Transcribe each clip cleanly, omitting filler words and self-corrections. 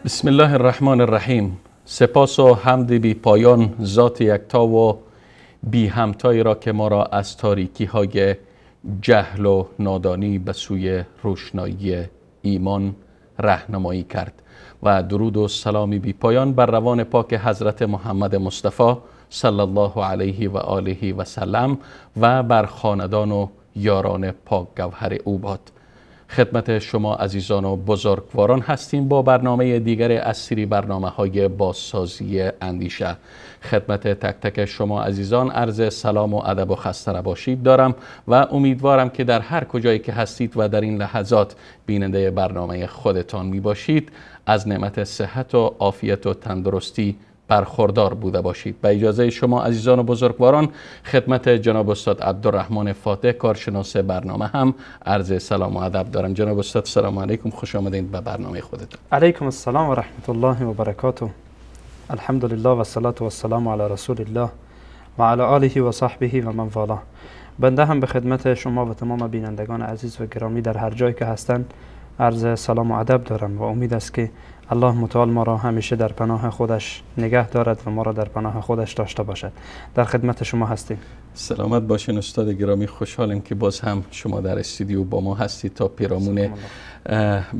بسم الله الرحمن الرحیم. سپاس و حمد بی پایان ذات یکتا و بی همتایی را که ما را از تاریکی های جهل و نادانی به سوی روشنایی ایمان رهنمایی کرد و درود و سلام بی پایان بر روان پاک حضرت محمد مصطفی صلی الله علیه و آله و سلم و بر خاندان و یاران پاک گوهر او باد. خدمت شما عزیزان و بزرگواران هستیم با برنامه دیگر از سری برنامه‌های بازسازی اندیشه. خدمت تک تک شما عزیزان عرض سلام و ادب و خسته نباشید دارم و امیدوارم که در هر کجایی که هستید و در این لحظات بیننده برنامه خودتان می باشید از نعمت صحت و عافیت و تندرستی برخوردار بوده باشید. به اجازه شما عزیزان و بزرگواران خدمت جناب استاد عبدالرحمن فاتح کارشناس برنامه هم عرض سلام و ادب دارم. جناب استاد سلام علیکم، خوش آمدید به برنامه خودتون. علیکم السلام و رحمت الله و برکاته. الحمد لله و الصلاة و السلام علی رسول الله و علی آله و صحبه و من والاه. بنده هم به خدمت شما و تمام بینندگان عزیز و گرامی در هر جایی که هستند عرض سلام و ادب دارم و امید است که الله متعال ما را همیشه در پناه خودش نگه دارد و ما را در پناه خودش داشته باشد. در خدمت شما هستیم. سلامت باشین استاد گرامی، خوشحالیم که باز هم شما در استودیو با ما هستید تا پیرامون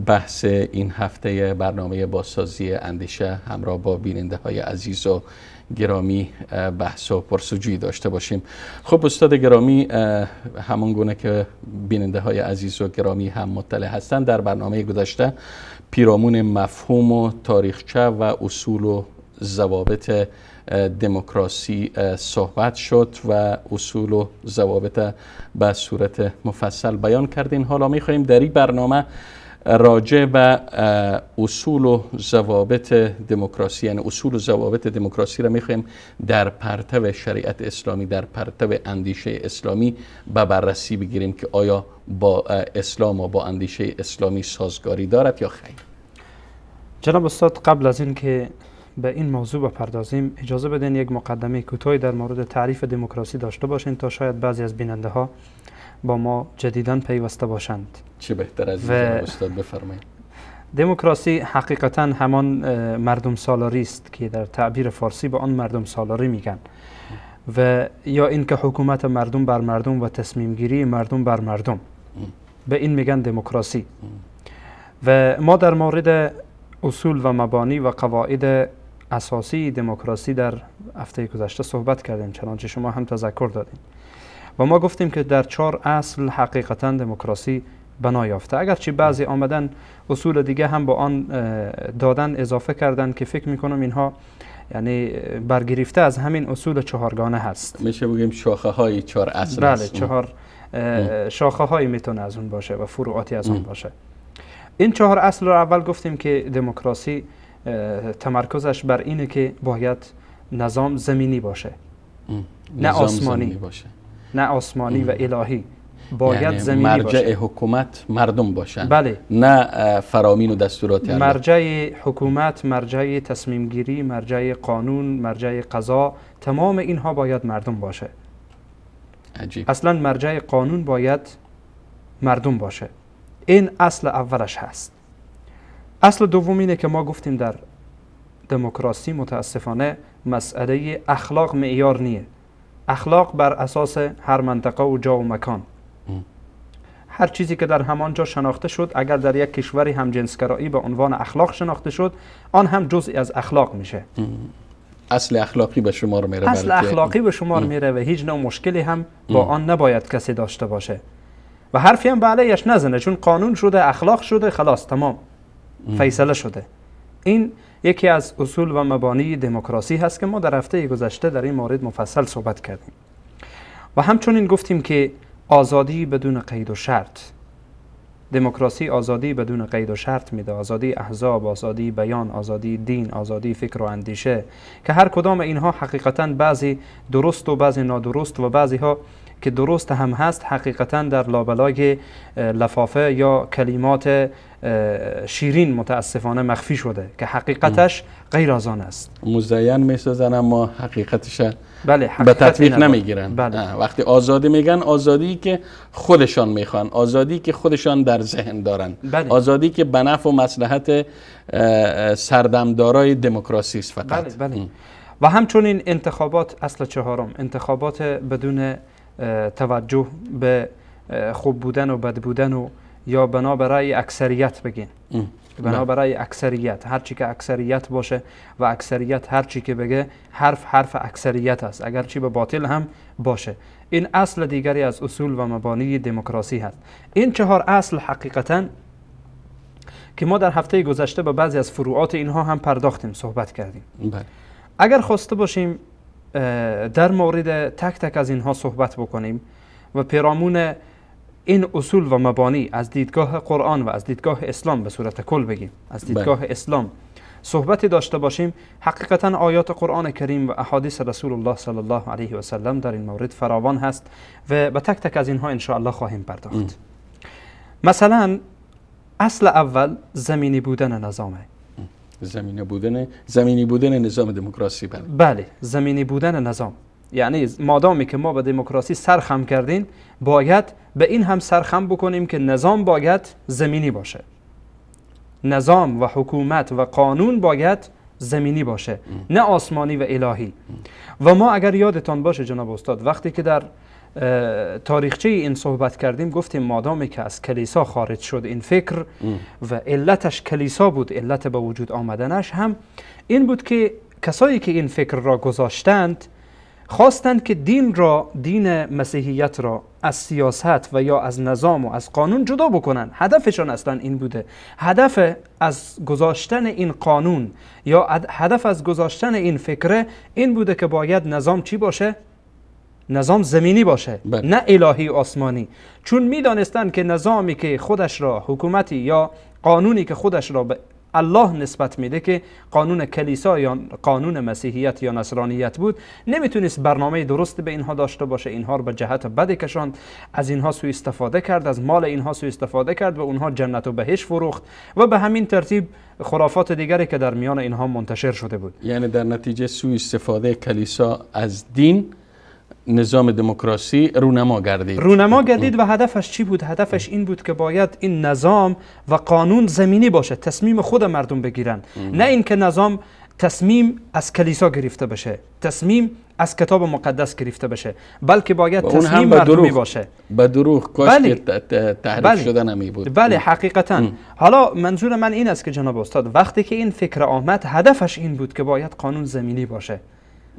بحث این هفته برنامه بازسازی اندیشه همراه با بیننده های عزیز و گرامی بحث و پرسجویی داشته باشیم. خب استاد گرامی، همان گونه که بیننده های عزیز و گرامی هم مطلع هستند، در برنامه گذشته پیرامون مفهوم و تاریخچه و اصول و ضوابط دموکراسی صحبت شد و اصول و ضوابط به صورت مفصل بیان کردیم. حالا میخواییم در این برنامه راجع به اصول و ضوابط دموکراسی، یعنی اصول و ضوابط دموکراسی را میخوایم در پرتو شریعت اسلامی، در پرتو اندیشه اسلامی به بررسی بگیریم که آیا با اسلام و با اندیشه اسلامی سازگاری دارد یا خیر. جناب استاد، قبل از اینکه به این موضوع بپردازیم اجازه بدین یک مقدمه کوتاهی در مورد تعریف دموکراسی داشته باشیم تا شاید بعضی از بیننده ها با ما جدیداً پیوسته باشند. چه بهتر از این استاد، بفرمایید. دموکراسی حقیقتاً همان مردم سالاری است که در تعبیر فارسی به آن مردم سالاری میگن و یا اینکه حکومت مردم بر مردم و تصمیم گیری مردم بر مردم، به این میگن دموکراسی. و ما در مورد اصول و مبانی و قواعد اساسی دموکراسی در هفته گذشته صحبت کردیم، چنانچه شما هم تذکر دادین و ما گفتیم که در 4 اصل حقیقتا دموکراسی بنا یافته، اگرچه بعضی آمدن اصول دیگه هم با آن دادن اضافه کردن که فکر میکنم اینها یعنی برگرفته از همین اصول چهارگانه هست. میشه بگیم شاخه های 4 اصل. بله، 4 شاخه هایی میتونه از اون باشه و فروعاتی از اون باشه. این 4 اصل رو اول گفتیم که دموکراسی تمرکزش بر اینه که باید نظام زمینی باشه، نه آسمانی باشه، نه آسمانی و الهی، باید یعنی زمینی مرجع باشه. مرجع حکومت مردم باشن، بله، نه فرامین و دستورات. مرجع حکومت، مرجع تصمیم گیری، مرجع قانون، مرجع قضا، تمام اینها باید مردم باشه. عجیب. اصلا مرجع قانون باید مردم باشه. این اصل اولش هست. اصل دوم اینه که ما گفتیم در دموکراسی متاسفانه مسئله اخلاق معیار نیه. اخلاق بر اساس هر منطقه و جا و مکان. هر چیزی که در همانجا شناخته شد، اگر در یک کشوری همجنسگرایی به عنوان اخلاق شناخته شد، آن هم جزئی از اخلاق میشه. اصل اخلاقی به شمار میره. اصل اخلاقی به شمار میره و هیچ نوع مشکلی هم با آن نباید کسی داشته باشه و حرفی هم به علیهش نزنه، چون قانون شده، اخلاق شده، خلاص تمام، فیصله شده. این یکی از اصول و مبانی دموکراسی هست که ما در هفته گذشته در این مورد مفصل صحبت کردیم. و همچنین گفتیم که آزادی بدون قید و شرط، دموکراسی آزادی بدون قید و شرط میده، آزادی احزاب، آزادی بیان، آزادی دین، آزادی فکر و اندیشه، که هر کدام اینها حقیقتا بعضی درست و بعضی نادرست و بعضی ها که درست هم هست حقیقتا در لابلای لفافه یا کلمات شیرین متاسفانه مخفی شده که حقیقتش غیر از آن است. مزین میسازن اما حقیقتش بله، به تطبیق نمیگیرن. بله. وقتی آزادی میگن، آزادی که خودشان میخوان، آزادی که خودشان در ذهن دارن، بله. آزادی که به نفع و مصلحت سردمدارای دموکراسی است فقط. بله، بله. و همچنین انتخابات، اصل چهارم، انتخابات بدون توجه به خوب بودن و بد بودن و یا بنا برای اکثریت بگین، بنا برای اکثریت، هر چی که اکثریت باشه و اکثریت هر چی که بگه حرف حرف اکثریت است، اگرچه به باطل هم باشه. این اصل دیگری از اصول و مبانی دموکراسی هست. این چهار اصل حقیقتا که ما در هفته گذشته به بعضی از فروعات اینها هم پرداختیم، صحبت کردیم. بله. اگر خواسته باشیم در مورد تک تک از اینها صحبت بکنیم و پیرامون این اصول و مبانی از دیدگاه قرآن و از دیدگاه اسلام به صورت کل بگیم، از دیدگاه اسلام صحبتی داشته باشیم، حقیقتا آیات قرآن کریم و احادیث رسول الله صلی الله علیه و سلم در این مورد فراوان هست و به تک تک از اینها انشاءالله خواهیم پرداخت. مثلا اصل اول زمینی بودن نظامه. زمینی بودن نظام دموکراسی. بله. بله، زمینی بودن نظام، یعنی مادامی که ما به دموکراسی سرخم کردیم باید به این هم سرخم بکنیم که نظام باید زمینی باشه، نظام و حکومت و قانون باید زمینی باشه، نه آسمانی و الهی. و ما اگر یادتان باشه جناب استاد، وقتی که در تاریخچه این صحبت کردیم گفتیم مادامی که از کلیسا خارج شد این فکر و علتش کلیسا بود، علت به وجود آمدنش هم این بود که کسایی که این فکر را گذاشتند خواستند که دین را، دین مسیحیت را از سیاست و یا از نظام و از قانون جدا بکنن. هدفشان اصلا این بوده. هدف از گذاشتن این قانون یا هدف از گذاشتن این فکره این بوده که باید نظام چی باشه؟ نظام زمینی باشه، بله. نه الهی آسمانی. چون میدانستند که نظامی که خودش را، حکومتی یا قانونی که خودش را به الله نسبت میده که قانون کلیسا یا قانون مسیحیت یا نصرانیت بود، نمیتونست برنامه درست به اینها داشته باشه. اینها رو به جهت بد کشاند، از اینها سوء استفاده کرد، از مال اینها سوء استفاده کرد و اونها جنت و بهشت فروخت و به همین ترتیب خرافات دیگری که در میان اینها منتشر شده بود. یعنی در نتیجه سوء استفاده کلیسا از دین، نظام دموکراسی رونما گردید. رونما گردید و هدفش چی بود؟ هدفش این بود که باید این نظام و قانون زمینی باشه، تصمیم خود مردم بگیرن، نه اینکه نظام تصمیم از کلیسا گرفته بشه، تصمیم از کتاب مقدس گرفته بشه، بلکه باید تصمیم مردمی باشه. به دروغ کاش بله. که تحریف شده نمی بود. بله حقیقتا. حالا منظور من این است که جناب استاد وقتی که این فکر آمد هدفش این بود که باید قانون زمینی باشه.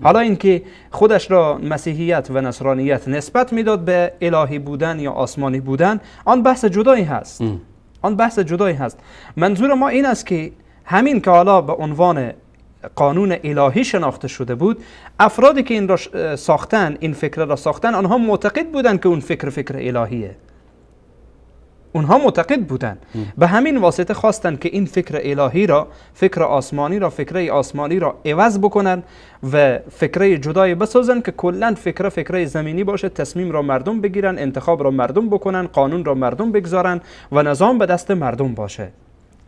حالا اینکه خودش را مسیحیت و نصرانیت نسبت میداد به الهی بودن یا آسمانی بودن، آن بحث جدایی هست. آن بحث جدایی هست. منظور ما این است که همین که حالا به عنوان قانون الهی شناخته شده بود، افرادی که این را ساختن، این فکر را ساختن، آنها معتقد بودند که اون فکر فکر الهیه. اونها معتقد بودند. به همین واسطه خواستند که این فکر الهی را، فکر آسمانی را، فکر آسمانی را عوض بکنن و فکر جدایی بسازن که کلا فکر فکر زمینی باشه، تصمیم را مردم بگیرن، انتخاب را مردم بکنن، قانون را مردم بگذارن و نظام به دست مردم باشه.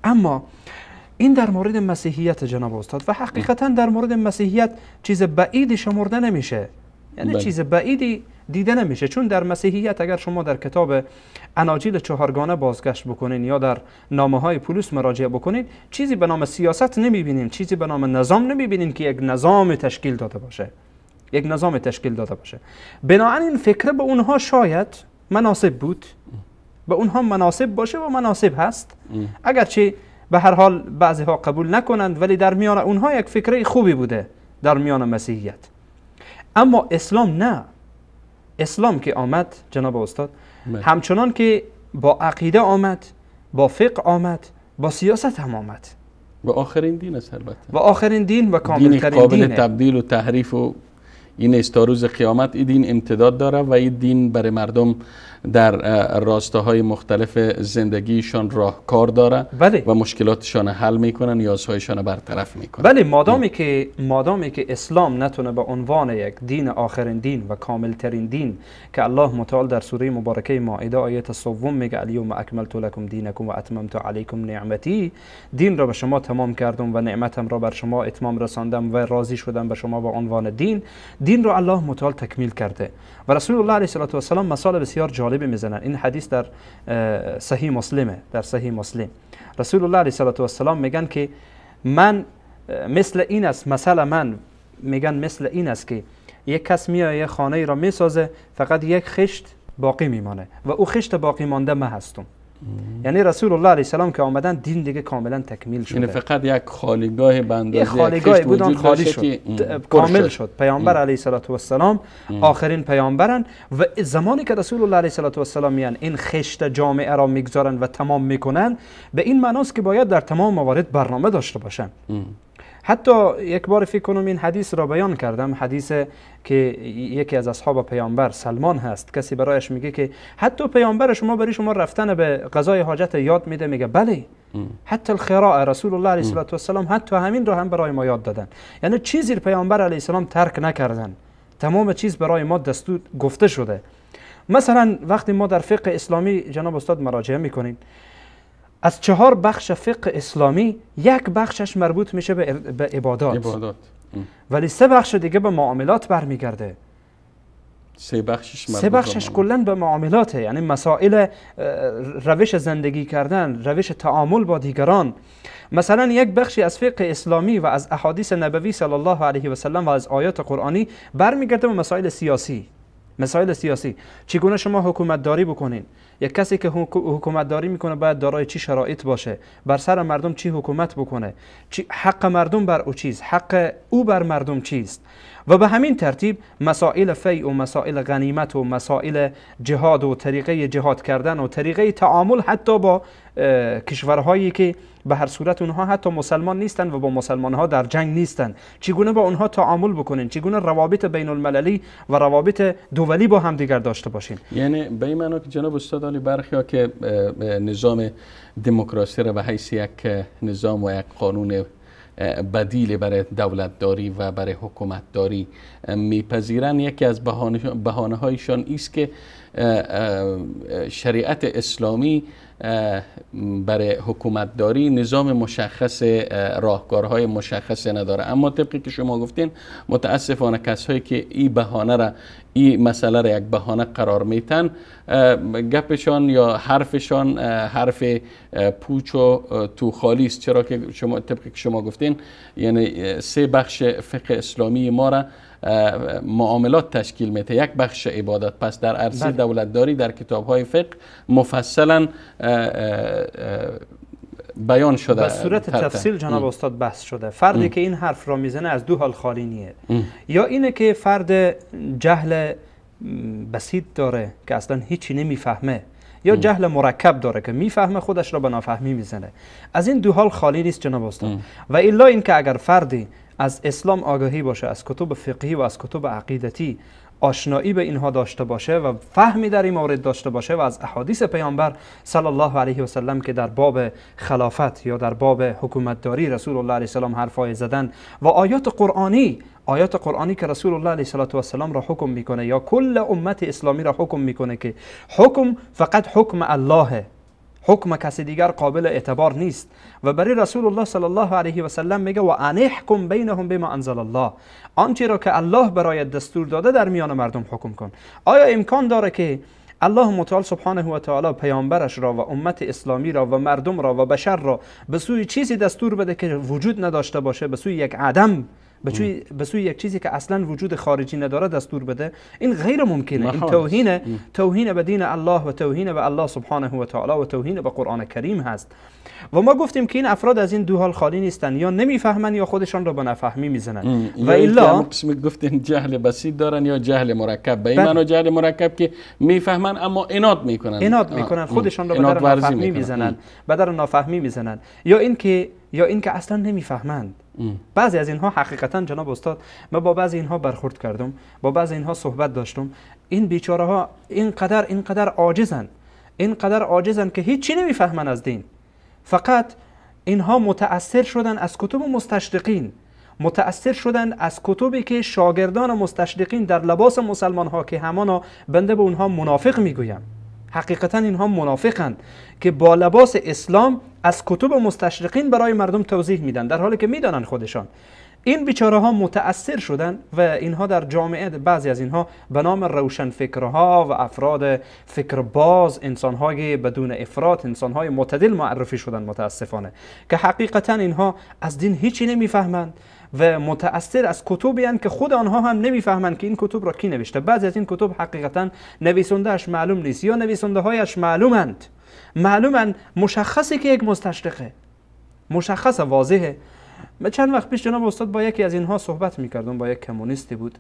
اما این در مورد مسیحیت جناب استاد، و حقیقتا در مورد مسیحیت چیز بعیدی شمرده نمیشه، یعنی چیز بعیدی دیده نمیشه، چون در مسیحیت اگر شما در کتاب اناجیل چهارگانه بازگشت بکنین یا در نامه های پولس مراجعه بکنین، چیزی به نام سیاست نمیبینین، چیزی به نام نظام نمیبینین که یک نظام تشکیل داده باشه، یک نظام تشکیل داده باشه. بنابراین این فکر به اونها شاید مناسب بود، به اونها مناسب باشه و مناسب هست، اگرچه به هر حال بعضی ها قبول نکنند، ولی در میان اونها یک فکره خوبی بوده در میان مسیحیت. اما اسلام نه، اسلام که آمد جناب استاد، همچنان که با عقیده آمد، با فقه آمد، با سیاست هم آمد. و آخرین دین است البته. و آخرین دین و کاملترین دین، قابل تبدیل و تحریف و این است. تا روز قیامت این دین امتداد داره و این دین برای مردم در راستاهای مختلف زندگیشان راهکار داره. بله. و مشکلاتشان حل میکنن، نیازهایشان برطرف میکنن. بله، مادامی که اسلام نتونه به عنوان یک دین، آخرین دین و کاملترین دین که الله متعال در سوره مبارکه مائده آیت سوم میگه الیوم اکملت لکم دینکم و اتممت علیکم نعمتی، دین را به شما تمام کردم و نعمتم را بر شما اتمام رساندم و راضی شدم به شما به عنوان دین. دین را الله متعال تکمیل کرده. و رسول الله علیه الصلاة والسلام مثال بسیار جالب میزنن. این حدیث در صحیح مسلمه، در صحیح مسلم رسول الله علیه الصلاة والسلام میگن که من مثل این است، مثلا من میگن مثل این است که یک کس میاد یک خانه را میسازه، فقط یک خشت باقی میمانه و او خشت باقی مانده من هستم. یعنی رسول الله علیه السلام که آمدن دین دیگه کاملا تکمیل شده. یعنی فقط یک خالیگاه به اندازه خالیگاه بودن، خالی شد، کامل شد. پیامبر علیه الصلاة والسلام آخرین پیامبرن و زمانی که رسول الله علیه الصلاة والسلام میان این خشت جامعه را میگذارن و تمام میکنن، به این معناست که باید در تمام موارد برنامه داشته باشن. حتی یک بار فکر کنم این حدیث را بیان کردم، حدیث که یکی از اصحاب پیامبر سلمان هست، کسی برایش میگه که حتی پیامبر شما برای شما رفتن به قضای حاجت یاد میده، میگه بله، حتی الخراء رسول الله علیه الصلاة والسلام حتی همین را هم برای ما یاد دادن. یعنی چیزی پیامبر علیه السلام ترک نکردن، تمام چیز برای ما دستور گفته شده. مثلا وقتی ما در فقه اسلامی جناب استاد مراجعه میکنیم، از 4 بخش فقه اسلامی یک بخشش مربوط میشه به عبادات، ولی 3 بخش دیگه به معاملات برمیگرده. 3 بخشش 3 بخشش کلا به معاملاته، یعنی مسائل روش زندگی کردن، روش تعامل با دیگران. مثلا یک بخشی از فقه اسلامی و از احادیث نبوی صلی الله علیه و سلم و از آیات قرآنی برمیگرده به مسائل سیاسی. مسائل سیاسی چگونه شما حکومت داری بکنین، یک کسی که حکومت داری میکنه باید دارای چی شرایط باشه، بر سر مردم چی حکومت بکنه، چی حق مردم بر او چیست، حق او بر مردم چیست. و به همین ترتیب مسائل فیع و مسائل غنیمت و مسائل جهاد و طریقه جهاد کردن و طریقه تعامل حتی با کشورهایی که به هر صورت اونها حتی مسلمان نیستن و با مسلمانها در جنگ نیستن، چگونه با اونها تعامل بکنین، چگونه روابط بین المللی و روابط دولی با هم دیگر داشته باشین. یعنی به این معنا که جناب استاد علی، برخی ها که نظام دموکراسی را به حیث یک نظام و یک قانون بدیل برای دولتداری و برای حکومتداری میپذیرن، یکی از بهانه هایشان ایست که شریعت اسلامی برای حکومتداری نظام مشخص، راهکارهای مشخص نداره. اما طبقی که شما گفتین متاسفانه کسایی که این بهانه را، این مسئله را یک بهانه قرار میتن، گپشان یا حرفشان حرف پوچ و تو خالی است. چرا که شما طبقی که شما گفتین، یعنی 3 بخش فقه اسلامی ما را معاملات تشکیل میده، یک بخش عبادت. پس در عرصه دولتداری در کتاب‌های فقه مفصلا بیان شده، به صورت تفصیل جناب استاد بحث شده. فردی که این حرف را میزنه از دو حال خالی نیه، یا اینه که فرد جهل بسیط داره که اصلا هیچی نمیفهمه، یا جهل مرکب داره که میفهمه خودش را به نافهمی میزنه. از این دو حال خالی نیست جناب استاد. و الا اینکه اگر فردی از اسلام آگاهی باشه، از کتب فقهی و از کتب عقیدتی آشنایی به اینها داشته باشه و فهمی در این مورد داشته باشه و از احادیث پیامبر صلی الله علیه و سلم که در باب خلافت یا در باب حکومتداری رسول الله علیه السلام حرفای زدن و آیات قرآنی، آیات قرآنی که رسول الله علیه السلام را حکم میکنه یا کل امت اسلامی را حکم میکنه که حکم فقط حکم الله، حکم کسی دیگر قابل اعتبار نیست، و برای رسول الله صلی الله علیه و سلم میگه و انحکم بینهم بما انزل الله، آنچه را که الله برای دستور داده در میان مردم حکم کن. آیا امکان داره که الله متعال سبحانه و تعالی پیامبرش را و امت اسلامی را و مردم را و بشر را به سوی چیزی دستور بده که وجود نداشته باشه، به سوی یک عدم به سوی یک چیزی که اصلا وجود خارجی نداره دستور بده، این غیر ممکنه. این توهین، توهین به دین الله و توهین به الله سبحانه و تعالی و توهین به قرآن کریم هست. و ما گفتیم که این افراد از این دو حال خالی نیستن، یا نمیفهمن یا خودشان را به نفهمی میزنن. و الا قسم گفتین جهل بسیط دارن یا جهل مرکب. به این معنا جهل مرکب که میفهمن اما عناد میکنن، عناد میکنن، خودشان را به در نافهمی میزنن، به در نافهمی میزنن، یا اینکه اصلا نمیفهمند. بعضی از اینها حقیقتا جناب استاد، من با بعضی اینها برخورد کردم، با بعضی اینها صحبت داشتم، این بیچاره ها اینقدر عاجزن، اینقدر عاجزن که هیچی نمیفهمن از دین. فقط اینها متأثر شدن از کتب مستشرقین، متأثر شدن از کتبی که شاگردان مستشرقین در لباس مسلمان ها که همانا بنده به اونها منافق میگویم، حقیقتا اینها منافقند که با لباس اسلام از کتب مستشرقین برای مردم توضیح میدن، در حالی که میدانن خودشان. این بیچاره ها متأثر شدن و اینها در جامعه، بعضی از اینها به نام روشنفکرها و افراد فکر باز، انسانهای بدون افراط، انسانهای معتدل معرفی شدن متاسفانه، که حقیقتا اینها از دین هیچی نمیفهمند و متأثر از کتبی هستند که خود آنها هم نمیفهمند که این کتب را کی نوشته. بعضی از این کتب حقیقتا نویسنده‌اش معلوم نیست یا نویسنده هایش معلومند، معلومند، مشخصه که یک مستشرقه، مشخصه، واضحه. من چند وقت پیش جناب استاد با یکی از اینها صحبت میکردم، با یک کمونیستی بود.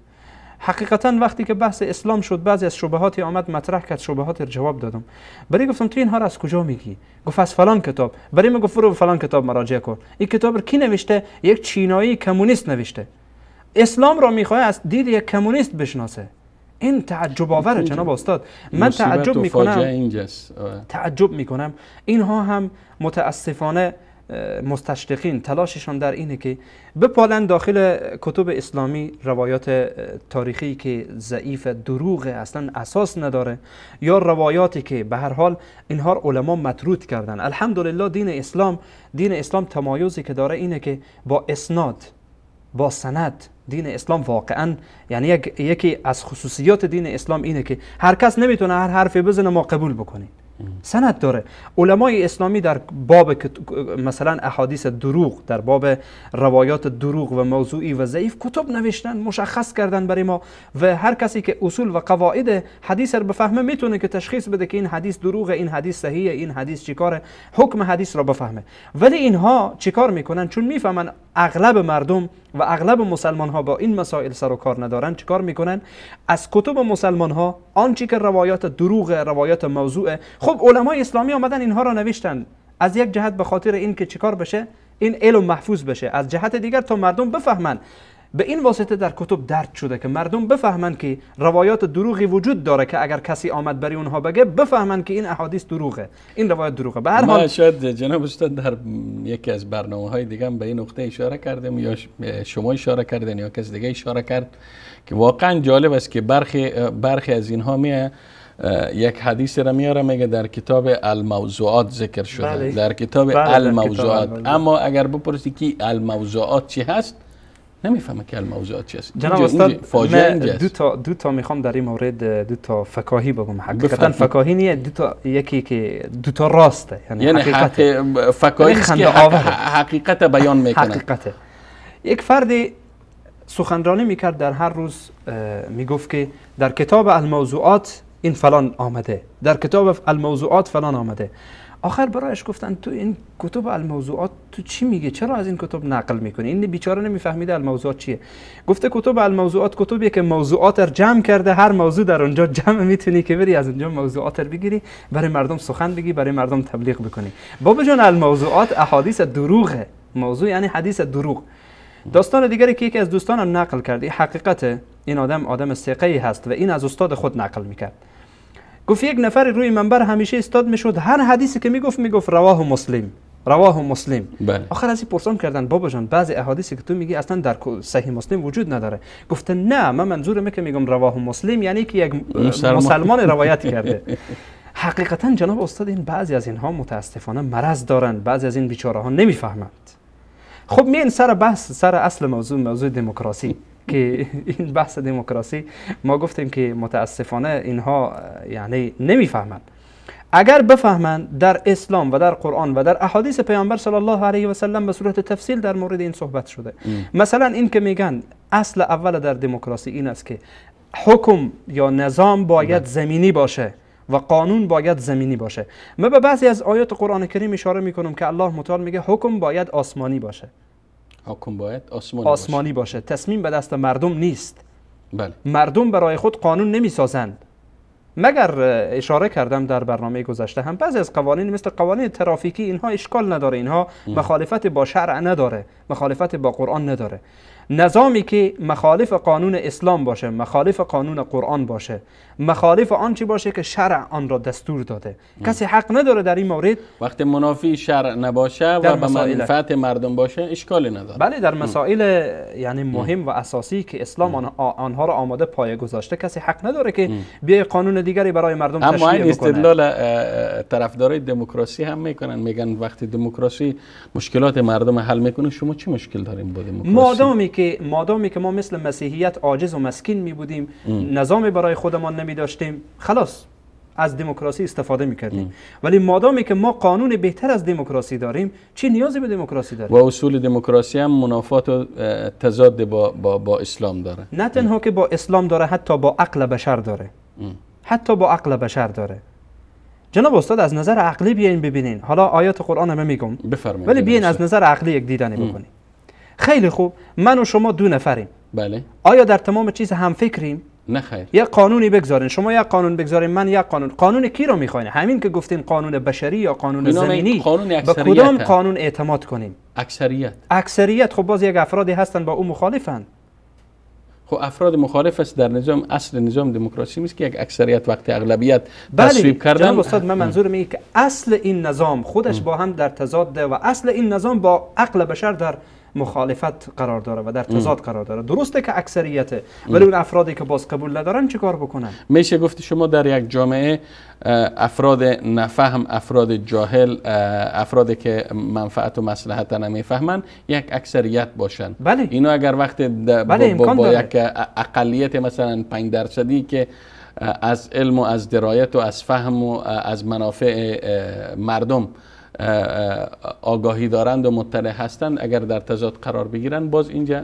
حقیقتا وقتی که بحث اسلام شد بعضی از شبهاتی آمد مطرح کرد، شبهات را جواب دادم. برای گفتم تو اینها را از کجا میگی؟ گفت از فلان کتاب. برای من گفت برو فلان کتاب مراجعه کن. این کتاب را کی نوشته؟ یک چینایی کمونیست نوشته. اسلام را میخواد از دید یک کمونیست بشناسه. این تعجب آوره جناب استاد. من تعجب میکنم، تعجب میکنم. اینها هم متاسفانه مستشرقین تلاششان در اینه که بپالن داخل کتب اسلامی روایات تاریخی که ضعیف، دروغ، اصلا اساس نداره، یا روایاتی که به هر حال اینها علما مطرود کردن. الحمدلله دین اسلام تمایزی که داره اینه که با اسناد، با سند، دین اسلام واقعا، یعنی یکی از خصوصیات دین اسلام اینه که هر کس نمیتونه هر حرفی بزنه ما قبول بکنیم. سند داره. علمای اسلامی در باب مثلا احادیث دروغ، در باب روایات دروغ و موضوعی و ضعیف کتب نوشتن، مشخص کردن برای ما، و هر کسی که اصول و قواعد حدیث رو بفهمه میتونه که تشخیص بده که این حدیث دروغه، این حدیث صحیحه، این حدیث چیکاره، حکم حدیث رو بفهمه. ولی اینها چیکار میکنن؟ چون میفهمن اغلب مردم و اغلب مسلمان ها با این مسائل سر و کار ندارن، چیکار میکنن؟ از کتب مسلمان ها آنچه که روایات دروغ، روایات موضوعه، خب علمای اسلامی آمدن اینها را نوشتن از یک جهت به خاطر این که چیکار بشه، این علم محفوظ بشه، از جهت دیگر تا مردم بفهمن. به این واسطه در کتب درج شده که مردم بفهمن که روایات دروغی وجود داره که اگر کسی آمد برای اونها بگه بفهمن که این احادیث دروغه، این روایت دروغه. به هر حال شاید جناب استاد در یکی از برنامه‌های دیگه به این نقطه اشاره کردیم، یا شما اشاره کردین یا کس دیگه اشاره کرد، که واقعا جالب است که برخی از اینها میه یک حدیث را میاره میگه در کتاب الموضوعات ذکر شده. بله. در کتاب بله، الموضوعات. بله. اما اگر بپرسی که الموضوعات چی هست، نمیفهمه که الموضوعات چی هست. جناب استاد من دو تا میخوام در این مورد دو تا فکاهی بگم. حقیقتا فکاهی نیه، دو تا، یکی که دو تا راسته، یعنی حقیقت فکاهی است که حقیقت بیان میکنه. حقیقت یک فردی سخنرانی میکرد در هر روز، میگفت که در کتاب الموضوعات این فلان آمده، در کتاب الموضوعات فلان آمده. آخر برایش گفتن تو این کتب الموضوعات تو چی میگه؟ چرا از این کتب نقل میکنی؟ این بیچاره نمیفهمیده الموضوعات چیه. گفته کتب الموضوعات کتبیه که موضوعات رو جمع کرده، هر موضوع در اونجا جمع، میتونی که بری از اونجا موضوعات رو بگیری، برای مردم سخن بگی، برای مردم تبلیغ بکنی. بابا جان الموضوعات احادیث دروغه، موضوع یعنی حدیث دروغ. داستان دیگری که یکی از دوستانم نقل کرد، این حقیقته، این آدم ثقه‌ای هست و این از استاد خود نقل میکرد. گفت یک نفر روی منبر همیشه استاد میشد، هر حدیثی که میگفت رواه مسلم، رواه مسلم. بله. آخر از این پرسان کردن بابا جان بعضی احادیثی که تو میگی اصلا در صحیح مسلم وجود نداره. گفته نه، من منظورمه که میگم رواه مسلم یعنی که یک مسلمان روایت کرده. حقیقتا جناب استاد این بعضی از اینها متاسفانه مرض دارند، بعضی از این بیچاره ها نمیفهمند. خب میین سر بحث، سر اصل موضوع، موضوع دموکراسی، که این بحث دموکراسی ما گفتیم که متاسفانه اینها یعنی نمیفهمند. اگر بفهمند در اسلام و در قرآن و در احادیث پیامبر صلی الله علیه و سلم به صورت تفصیل در مورد این صحبت شده. مثلا این که میگن اصل اول در دموکراسی این است که حکم یا نظام باید زمینی باشه و قانون باید زمینی باشه. من به بعضی از آیات قرآن کریم اشاره میکنم که الله متعال میگه حکم باید آسمانی باشه. حکم باید آسمانی باشه. تصمیم به دست مردم نیست. بله. مردم برای خود قانون نمیسازند. مگر اشاره کردم در برنامه گذشته هم بعضی از قوانین مثل قوانین ترافیکی اینها اشکال نداره، اینها مخالفت با شرع نداره، مخالفت با قرآن نداره. نظامی که مخالف قانون اسلام باشه، مخالف قانون قرآن باشه، مخالف آنچه باشه که شرع آن را دستور داده، کسی حق نداره در این مورد. وقتی منافی شرع نباشه و به منفعت مردم باشه اشکالی نداره. بله، در مسائل یعنی مهم و اساسی که اسلام آنها را آماده پایه گذاشته، کسی حق نداره که بیای قانون دیگری برای مردم تشریع بکنه. اما این استدلال طرفدارای دموکراسی هم میکنن، میگن وقتی دموکراسی مشکلات مردم حل میکنه، شما چه مشکل دارین با دموکراسی؟ مادامی که ما مثل مسیحیت عاجز و مسکین می بودیم، نظامی برای خودمان نمی داشتیم، خلاص از دموکراسی استفاده می کردیم. ولی مادامی که ما قانون بهتر از دموکراسی داریم، چی نیازی به دموکراسی داریم؟ و اصول دموکراسی هم منافات و تضاد با اسلام داره. نه تنها که با اسلام داره، حتی با عقل بشر داره. حتی با عقل بشر داره. جناب استاد از نظر عقلی بیاین ببینین. حالا آیات قرآن هم میگم، بفرمایید، ولی بیاین از نظر عقلی یک دیدنی بکنیم. خیلی خوب، من و شما دو نفریم. بله. آیا در تمام چیز هم فکریم؟ نه خیر. یک قانونی بگذارین، شما یک قانون بگذارین، من یک قانون. قانون کی رو میخواین؟ همین که گفتین قانون بشری یا قانون زمینی، قانون به کدام قانون اعتماد کنیم؟ اکثریت. اکثریت. خب باز یک افرادی هستن با او مخالفن. خب افراد مخالف است در نظام، اصل نظام دموکراسی نیست که یک اکثریت وقتی اغلبیت تصویب کردن. جناب استاد من منظور میگه که اصل این نظام خودش با هم در تضاد و اصل این نظام با عقل بشر در مخالفت قرار داره و در تضاد قرار داره. درسته که اکثریته، ولی اون افرادی که باز قبول ندارن چیکار بکنن؟ میشه گفت شما در یک جامعه افراد نفهم، افراد جاهل، افرادی که منفعت و مصلحت نمیفهمن یک اکثریت باشن. بله. اینا اگر وقت بله با یک اقلیت مثلا 5% که از علم و از درایت و از فهم و از منافع مردم آگاهی دارند و مطلع هستند، اگر در تضاد قرار بگیرن باز اینجا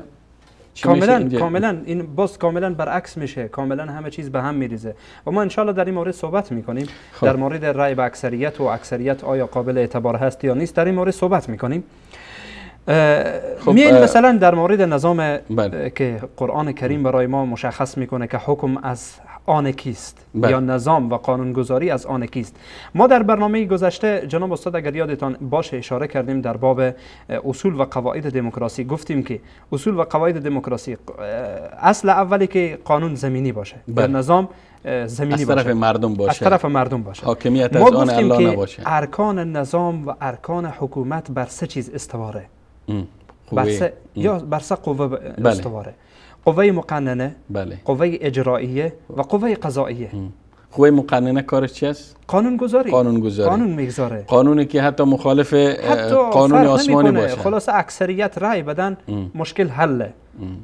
کاملا اینجا؟ کاملا این باز کاملا برعکس میشه، کاملا همه چیز به هم میریزه و ما انشالله در این مورد صحبت میکنیم. خب. در مورد رأی به اکثریت و اکثریت آیا قابل اعتبار هست یا نیست، در این مورد صحبت میکنیم. خب میایم مثلا در مورد نظام که قرآن کریم برای ما مشخص میکنه که حکم از آن کیست، یا نظام و قانونگذاری از آن کیست. ما در برنامه گذشته جناب استاد اگر یادتان باشه اشاره کردیم در باب اصول و قواعد دموکراسی. گفتیم که اصول و قواعد دموکراسی اصل اولی که قانون زمینی باشه، یا نظام زمینی از طرف باشه، مردم باشه، از طرف مردم باشه، حاکمیت از آن الله نباشه. ارکان نظام و ارکان حکومت بر سه چیز استواره، یا بر سه قوه استواره: قوه مقننه، بله، قوه اجرائیه و قوه قضائیه. قوه مقننه کارش چی است؟ قانونگذاری. قانونگذاری. قانون میگذاره. قانونی که حتی مخالف قانون آسمانی باشه. خلاصه اکثریت رأی بدن مشکل حله.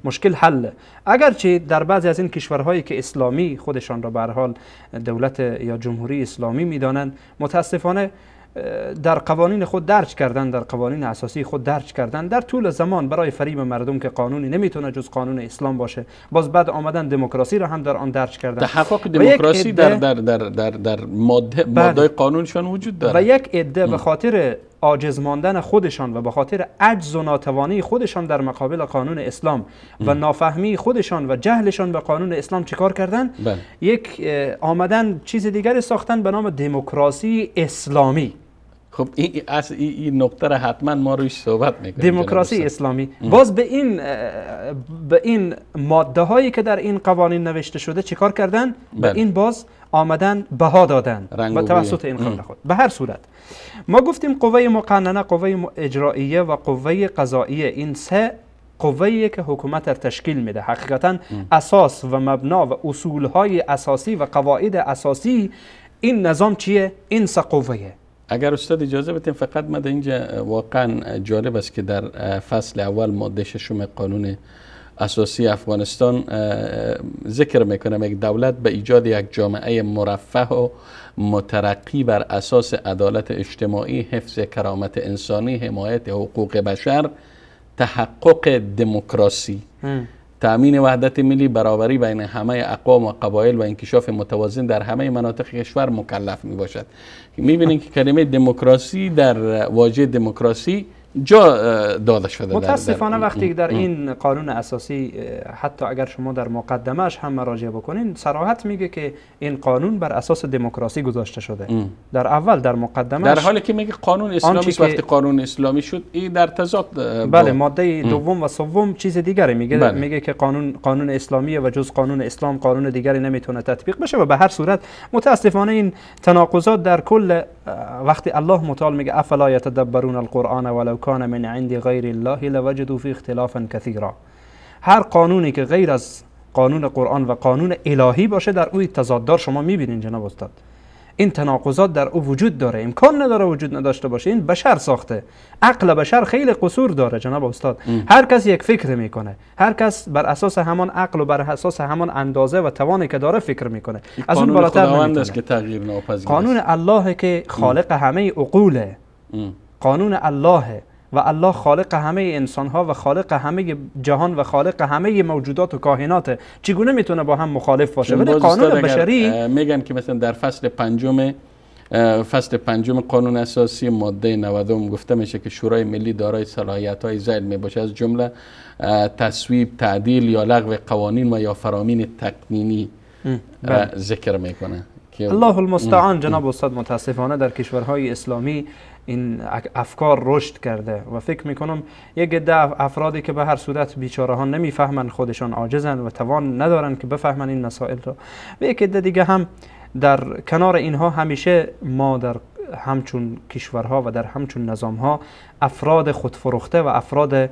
مشکل حله. اگرچه در بعضی از این کشورهایی که اسلامی خودشان را به هر حال دولت یا جمهوری اسلامی میدانند، متاسفانه در قوانین خود درج کردن، در قوانین اساسی خود درج کردن در طول زمان برای فریب مردم که قانونی نمیتونه جز قانون اسلام باشه. باز بعد آمدن دموکراسی را هم در آن درج کردن. تحقق دموکراسی در در در در در ماده قانونشان وجود داره. و یک عده به خاطر عاجز ماندن خودشان و به خاطر عجز و ناتوانی خودشان در مقابل قانون اسلام و نافهمی خودشان و جهلشان به قانون اسلام چیکار کردن؟ بله. یک آمدن چیز دیگری ساختن به نام دموکراسی اسلامی. خب این نقطه را حتما ما روش صحبت میکنیم. دموکراسی اسلامی باز به این ماده هایی که در این قوانین نوشته شده چیکار کردن؟ بله. به این باز آمدن بها دادن و توسط این خود خود. به هر صورت ما گفتیم قوه مقننه، قوه اجرائیه و قوه قضائیه، این سه قوه‌ای که حکومت را تشکیل میده. حقیقتا اساس و مبنا و اصولهای اساسی و قواعد اساسی این نظام چیه؟ این سه قوه‌یه. اگر استاد اجازه بدین فقط من اینجا واقعا جالب است که در فصل اول ماده ششم قانون اساسی افغانستان ذکر میکنم یک دولت به ایجاد یک جامعه مرفه و مترقی بر اساس عدالت اجتماعی، حفظ کرامت انسانی، حمایت حقوق بشر، تحقق دموکراسی، تأمین وحدت ملی، برابری بین همه اقوام و قبایل و انکشاف متوازن در همه مناطق کشور مکلف می باشد. میبینید که کلمه دموکراسی در واژه دموکراسی جا داده شده. متاسفانه وقتی در این قانون اساسی حتی اگر شما در مقدمهش هم مراجعه بکنین صراحت میگه که این قانون بر اساس دموکراسی گذاشته شده. در اول در مقدمهش، در حالی که میگه قانون اسلامی، وقتی قانون اسلامی شد این در تضاد. بله، ماده دوم و سوم چیز دیگری میگه. بله. میگه که قانون اسلامیه و جز قانون اسلام قانون دیگری نمیتونه تطبیق بشه و به هر صورت متاسفانه این تناقضات در کل وقتی الله متعال میگه افلا یتدبرون القرآن ولو کان من عند غیر الله لوجدوا فی اختلافا کثیرا. هر قانونی که غیر از قانون قرآن و قانون الهی باشه در اوی تضاددار شما میبینین جناب استاد. این تناقضات در او وجود داره، امکان نداره وجود نداشته باشه. این بشر ساخته، عقل بشر خیلی قصور داره جناب استاد. هر کس یک فکر میکنه، هر کس بر اساس همان عقل و بر اساس همان اندازه و توانی که داره فکر میکنه. از اون بالاتر نمیتونه. است که تغییر ناپذیر قانون الله که خالق همه عقوله، قانون الله و الله خالق همه انسانها و خالق همه جهان و خالق همه موجودات و کائنات، چگونه میتونه با هم مخالف باشه؟ ولی قانون بشری میگن که مثلا در فصل پنجم قانون اساسی ماده 90 گفته میشه که شورای ملی دارای صلاحیت های ذیل میباشه، از جمله تصویب، تعدیل یا لغو قوانین و یا فرامین تقنینی ذکر میکنه. الله المستعان جناب استاد. متاسفانه در کشورهای اسلامی این افکار رشد کرده و فکر میکنم یک عده افرادی که به هر صورت بیچاره ها نمیفهمن، خودشان عاجزن و توان ندارن که بفهمن این مسائل را، و یک عده دیگه هم در کنار اینها همیشه ما در همچون کشورها و در همچون نظامها افراد خودفروخته و افراد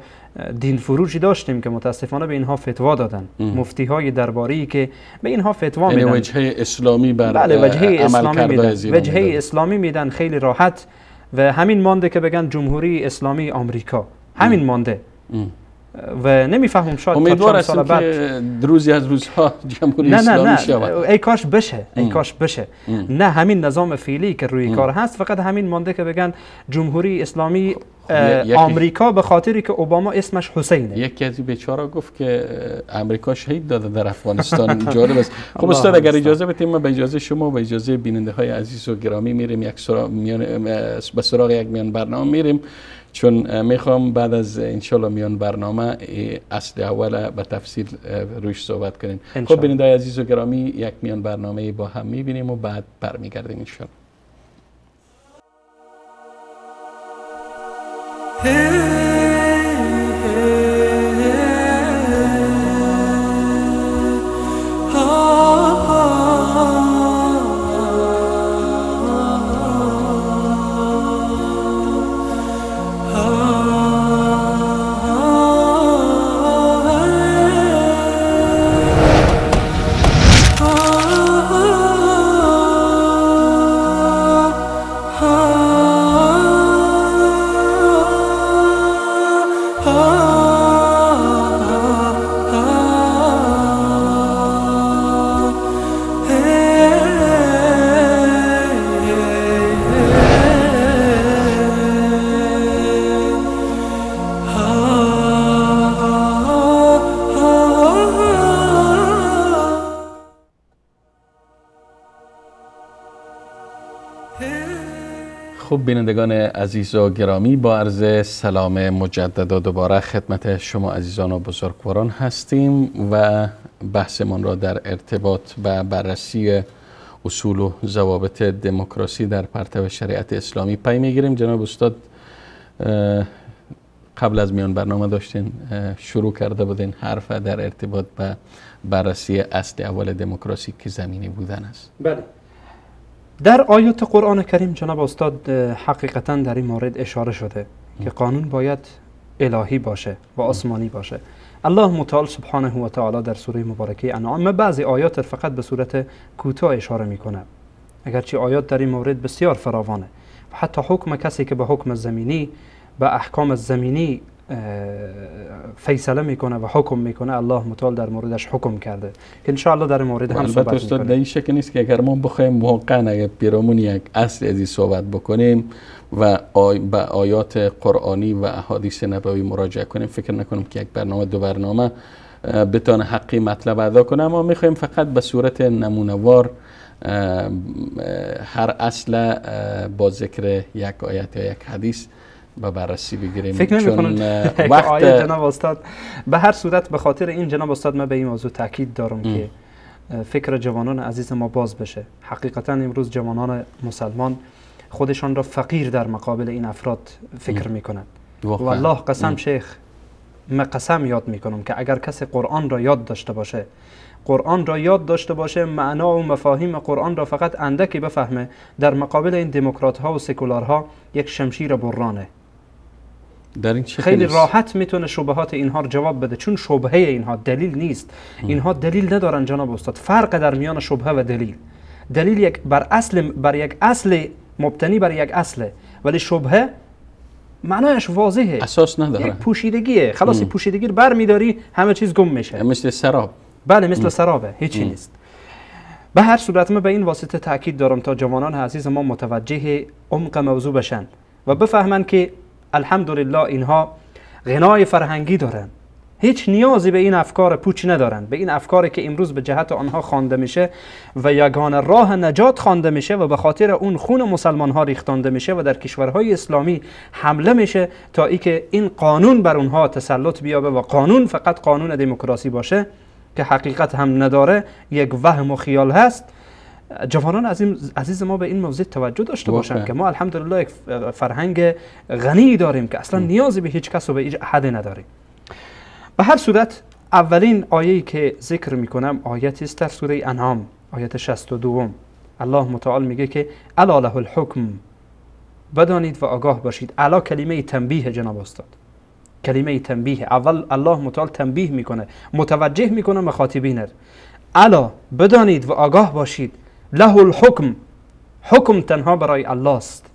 دین فروشی داشتیم که متاسفانه به اینها فتوا دادن. مفتی های درباری که به اینها فتوا میدن، وجهه اسلامی بر بله، وجهه اسلامی میدن، وجهه اسلامی میدن خیلی راحت، و همین مانده که بگن جمهوری اسلامی آمریکا، همین مانده و نمیفهمم شاید تا چند سال بعد که روزی از روزها جمهوری اسلامی شود. ای کاش بشه، ای کاش بشه. نه همین نظام فعلی که روی کار هست، فقط همین مانده که بگن جمهوری اسلامی آمریکا به خاطری که اوباما اسمش حسینه. یکی از بیچاره گفت که امریکا شهید داده در افغانستان. جالب است. خب استاد اگر اجازه بدیم ما به اجازه شما و اجازه بیننده های عزیز و گرامی میریم یک سراغ میان به سراغ یک میان برنامه میریم، چون میخوام بعد از انشالله میان برنامه اصل اول به تفصیل روش صحبت کنیم. خب بیننده های عزیز و گرامی یک میان برنامه با هم میبینیم و بعد برمیگردیم انشالله. خب بینندگان عزیز و گرامی، با عرض سلام مجدد و دوباره خدمت شما عزیزان و بزرگواران هستیم و بحثمان را در ارتباط به بررسی اصول و ضوابط دموکراسی در پرتو شریعت اسلامی پی میگیریم. جناب استاد قبل از میان برنامه داشتین شروع کرده بودین حرف در ارتباط به بررسی اصل اول دموکراسی که زمینی بودن است. بله، در آیات قرآن کریم جناب استاد حقیقتا در این مورد اشاره شده که قانون باید الهی باشه و آسمانی باشه. الله متعال سبحانه و تعالی در سوره مبارکه انعام بعضی آیات فقط به صورت کوتاه اشاره میکنه، اگرچه آیات در این مورد بسیار فراوانه و حتی حکم کسی که به حکم زمینی، به احکام زمینی فیصله میکنه و حکم میکنه، الله متعال در موردش حکم کرده که انشاءالله در مورد هم صحبت میکنیم. در این شک نیست که اگر ما بخوایم واقعا اگر پیرامون یک اصل از این صحبت بکنیم و به آیات قرآنی و احادیث نبوی مراجعه کنیم، فکر نکنم که یک برنامه دو برنامه بتانه حقی مطلب ادا کنه. اما میخوایم فقط به صورت نمونه‌وار هر اصل با ذکر یک آیت یا یک حدیث به بررسی بگیریم. فکر نمی‌کنم وقت آیه جناب استاد. به هر صورت به خاطر این جناب استاد من به این موضوع تاکید دارم که فکر جوانان عزیز ما باز بشه. حقیقتا امروز جوانان مسلمان خودشان را فقیر در مقابل این افراد فکر میکنند. والله قسم شیخ، من قسم یاد میکنم که اگر کسی قرآن را یاد داشته باشه، قرآن را یاد داشته باشه، معنا و مفاهیم قرآن را فقط اندکی بفهمه، در مقابل این دموکرات ها و سکولارها یک شمشیر برانه. در این خیلی راحت میتونه شبهات اینها رو جواب بده، چون شبهه اینها دلیل نیست. اینها دلیل ندارن جناب استاد. فرق در میان شبهه و دلیل، دلیل یک بر اصل، بر یک اصل مبتنی بر یک اصله، ولی شبهه معنایش واضحه، اساس نداره، یک پوشیدگیه. خلاص پوشیدگی رو برمیداری همه چیز گم میشه، مثل سراب. بله مثل سرابه، هیچی نیست. به هر صورت من به این واسطه تاکید دارم تا جوانان عزیز ما متوجه عمق موضوع بشن و بفهمن که الحمدلله اینها غنای فرهنگی دارن، هیچ نیازی به این افکار پوچ ندارن، به این افکاری که امروز به جهت آنها خوانده میشه و یگانه راه نجات خوانده میشه و به خاطر اون خون مسلمان ها ریختانده میشه و در کشورهای اسلامی حمله میشه تا اینکه این قانون بر اونها تسلط بیابه و قانون فقط قانون دموکراسی باشه که حقیقت هم نداره، یک وهم و خیال هست. جوانان عزیز ما به این موضوع توجه داشته باشند که ما الحمدلله یک فرهنگ غنی داریم که اصلا نیازی به هیچ کس و به هیچ احد نداریم. به هر صورت اولین آیه‌ای که ذکر میکنم آیتی است در سوره انعام، آیت 62. الله متعال میگه که الا له الحکم، بدانید و آگاه باشید. الا کلمه تنبیه جناب استاد، کلمه تنبیه. اول الله متعال تنبیه میکنه، متوجه میکنه مخاطبین. الا بدانید و آگاه باشید، له الحکم، حکم تنها برای الله است،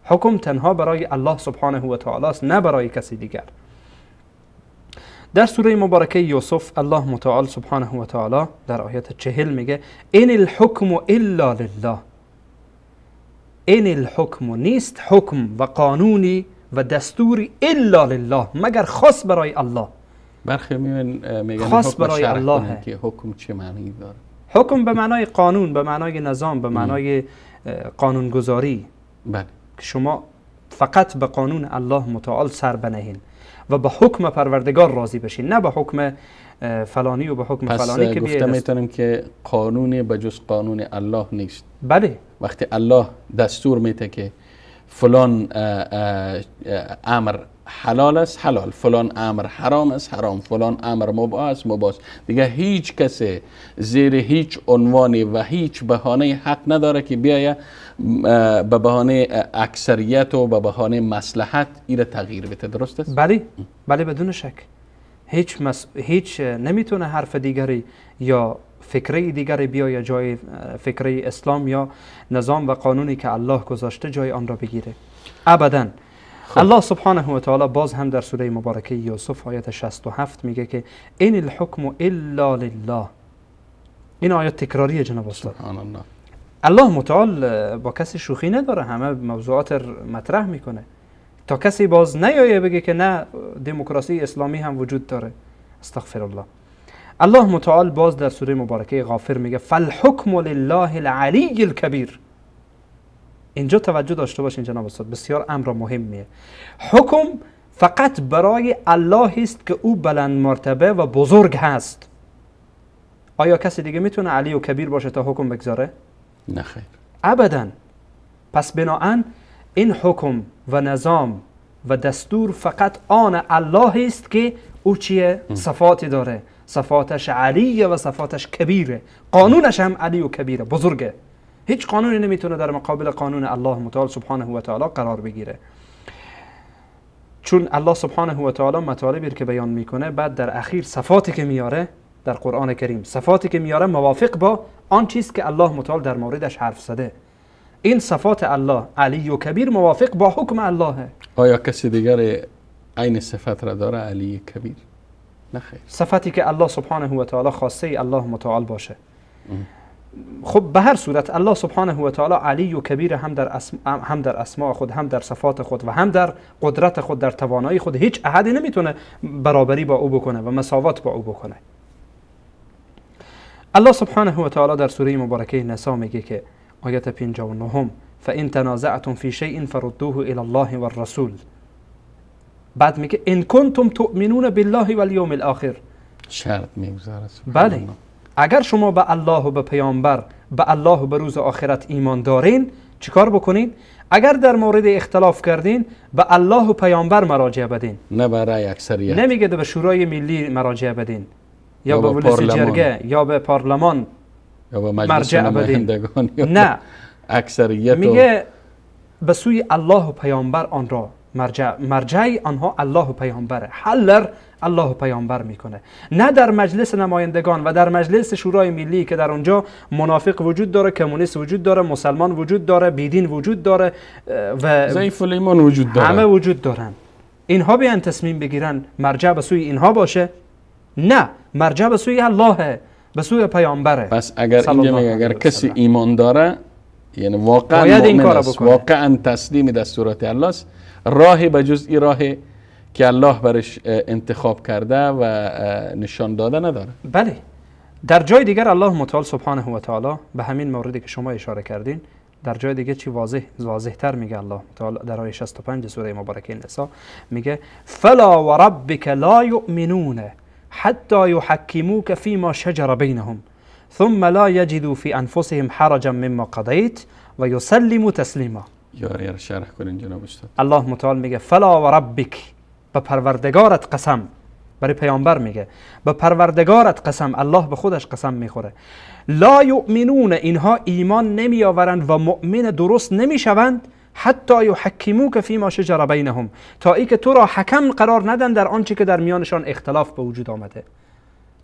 حکم تنها برای الله سبحانه و تعالی است، نه برای کسی دیگر. در سوره مبارکه یوسف الله متعال سبحانه و تعالی در آیت 40 میگه این الحکم الا لله. این الحکم، نیست حکم و قانونی و دستوری الا لله، مگر خاص برای الله. برخی میگن خاص برای الله. که حکم چه معنی داره؟ حکم به معنای قانون، به معنای نظام، به معنای قانونگذاری. بله. که شما فقط به قانون الله متعال سر بنهین و به حکم پروردگار راضی بشین، نه به حکم فلانی و به حکم فلانی. که گفته میتونیم که قانون به جز قانون الله نیست. بله. وقتی الله دستور میده که فلان امر حلال است حلال، فلان امر حرام است حرام، فلان امر مباح است مباح است، دیگه هیچ کسی زیر هیچ عنوانی و هیچ بهانه حق نداره که بیایه به بهانه اکثریت و به بهانه مصلحت ایره تغییر بده. درست است؟ بله بله، بدون شک. هیچ نمیتونه حرف دیگری یا فکره دیگری بیایه جای فکره اسلام یا نظام و قانونی که الله گذاشته جای آن را بگیره، ابدا. خب. الله سبحانه و تعالی باز هم در سوره مبارکه یوسف آیت 67 میگه که این الحکم الا لله. این آیت تکراریه جناب استاد. سبحان الله. الله متعال با کسی شوخی نداره، همه موضوعات مطرح میکنه تا کسی باز نیایه بگه که نه دموکراسی اسلامی هم وجود داره. استغفر الله. الله متعال باز در سوره مبارکه غافر میگه فالحکم لله العلی الکبیر. اینجا توجه داشته باشین جناب استاد، بسیار امر مهمیه. حکم فقط برای الله است که او بلند مرتبه و بزرگ هست. آیا کسی دیگه میتونه علی و کبیر باشه تا حکم بگذاره؟ نه خیر، ابدا. پس بناهن این حکم و نظام و دستور فقط آن الله است که او چیه؟ صفاتی داره، صفاتش علیه و صفاتش کبیره، قانونش هم علی و کبیره، بزرگه. هیچ قانونی نمیتونه در مقابل قانون الله متعال سبحانه و تعالی قرار بگیره، چون الله سبحانه و تعالی مطالبی که بیان میکنه بعد در اخیر صفاتی که میاره در قرآن کریم، صفاتی که میاره موافق با آن چیز که الله متعال در موردش حرف زده. این صفات الله علی و کبیر موافق با حکم اللهه. آیا کسی دیگر عین صفت را داره علی کبیر؟ نه خیر. صفتی که الله سبحانه و تعالی خواسته الله متعال باشه. خب به هر صورت الله سبحانه و تعالی علی و کبیر هم در اسماء خود، هم در صفات خود و هم در قدرت خود، در توانایی خود، هیچ احدی نمیتونه برابری با او بکنه و مساوات با او بکنه. الله سبحانه و تعالی در سوره مبارکه نساء میگه که آیت 59 فان تنازعتم فی شیء فردوه الی الله والرسول. بعد میگه ان کنتم تؤمنون بالله والیوم الاخر. شرط میگذاره. بله، اگر شما به الله و به پیامبر، به الله و به روز آخرت ایمان دارین، چیکار بکنین؟ اگر در مورد اختلاف کردین به الله و پیامبر مراجعه بدین، نه برای اکثریت. نمیگه به شورای ملی مراجعه بدین یا به ولس جرگه یا به پارلمان یا به مجلس نمایندگان، نه، اکثریت. میگه به سوی الله و پیامبر آن را مرجع آنها الله و پیامبره، حلر الله و پیامبر میکنه، نه در مجلس نمایندگان و در مجلس شورای ملی که در اونجا منافق وجود داره، کمونیست وجود داره، مسلمان وجود داره، بیدین وجود داره و ضعیف الایمان وجود داره، همه وجود دارن. اینها بیان تصمیم بگیرن مرجع به سوی اینها باشه؟ نه، مرجع به سوی الله، به سوی پیامبره. پس اگر اینجا میگه اگر کسی ایمان داره، یعنی واقعا مؤمن است، واقعا تسلیم دستورات الله است، راهی به جز این راه که الله برش انتخاب کرده و نشان داده نداره. بله، در جای دیگر الله متعال سبحانه و تعالی به همین موردی که شما اشاره کردین، در جای دیگه چی واضح تر میگه الله متعال در آیه 65 سوره مبارکه نساء میگه فلا وربک لا یؤمنون حتی یحکموک فیما شجر بینهم ثم لا یجدوا فی انفسهم حرجا مما قضیت و یسلموا تسلیما. یاری شرح کنین جناب استاد. الله متعال میگه فلا و ربک، به پروردگارت قسم، برای پیامبر میگه به پروردگارت قسم، الله به خودش قسم میخوره، لا یؤمنون، اینها ایمان نمیآورند و مؤمن درست نمیشوند، حتی یحکموک فیما شجر بینهم، تا ای که تو را حکم قرار ندن در آنچه که در میانشان اختلاف به وجود آمده،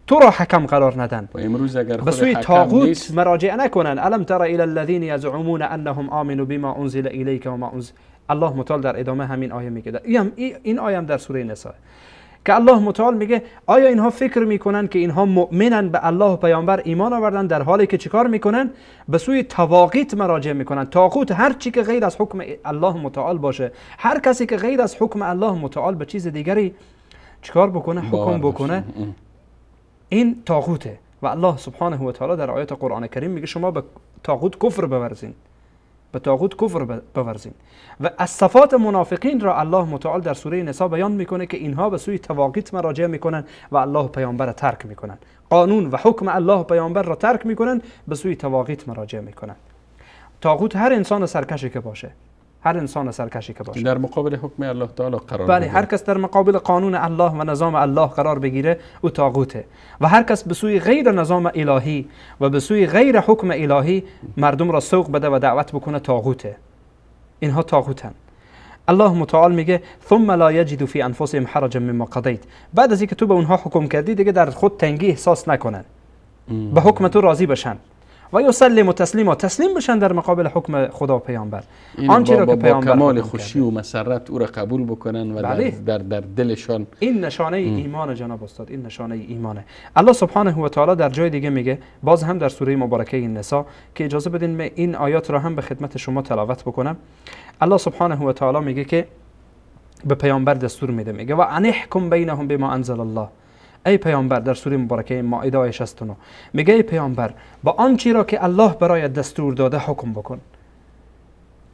تو را حکم قرار ندن. و امروز اگر به سوی طاغوت مراجعه نکنن. الم تر الی الذین یزعمون انهم آمنوا بما انزل الیک و ما انزل. الله متعال در ادامه همین آیه میگه، این آیه هم در سوره نساء که الله متعال میگه آیا اینها فکر میکنن که اینها مؤمنن، به الله و پیامبر ایمان آوردن، در حالی که چیکار میکنن؟ به سوی طواغیت مراجعه میکنن. طاغوت هر چی که غیر از حکم الله متعال باشه، هر کسی که غیر از حکم الله متعال به چیز دیگری چیکار بکنه، حکم بکنه، این طاغوته. و الله سبحانه و تعالی در آیات قرآن کریم میگه شما به طاغوت کفر بورزین، به طاغوت کفر بورزین. و از صفات منافقین را الله متعال در سوره نساء بیان میکنه که اینها به سوی طواغیت مراجعه میکنن و الله پیامبر را ترک میکنن، قانون و حکم الله پیامبر را ترک میکنن، به سوی طواغیت مراجعه میکنن. طاغوت هر انسان سرکشی که باشه، هر انسان سرکشی که باشه در مقابل حکم الله تعالی قرار بله، هر کس در مقابل قانون الله و نظام الله قرار بگیره او طاغوته. و هر کس به سوی غیر نظام الهی و به سوی غیر حکم الهی مردم را سوق بده و دعوت بکنه طاغوته. اینها طاغوتن. الله متعال میگه ثم لا یجدوا فی انفسهم حرجا مما قضیت. بعد از اینکه تو به اونها حکم کردی دیگه در خود تنگی احساس نکنن، به حکم تو راضی بشن و یسلم تسلیما، تسلیم بشن در مقابل حکم خدا و پیامبر. آنچه را که پیامبر کمال خوشی و مسرت او را قبول بکنن و بله. در دلشان. این نشانه ایمان جناب استاد، این نشانه ایمانه. الله سبحانه و تعالی در جای دیگه میگه، باز هم در سوره مبارکه النساء که اجازه بدین من این آیات را هم به خدمت شما تلاوت بکنم. الله سبحانه و تعالی میگه که به پیامبر دستور میده، میگه و ان احکم بینهم بما انزل الله. ای پیامبر، در سوره مبارکه مائده آیه 69 میگه ای پیامبر با آنچه را که الله برای دستور داده حکم بکن.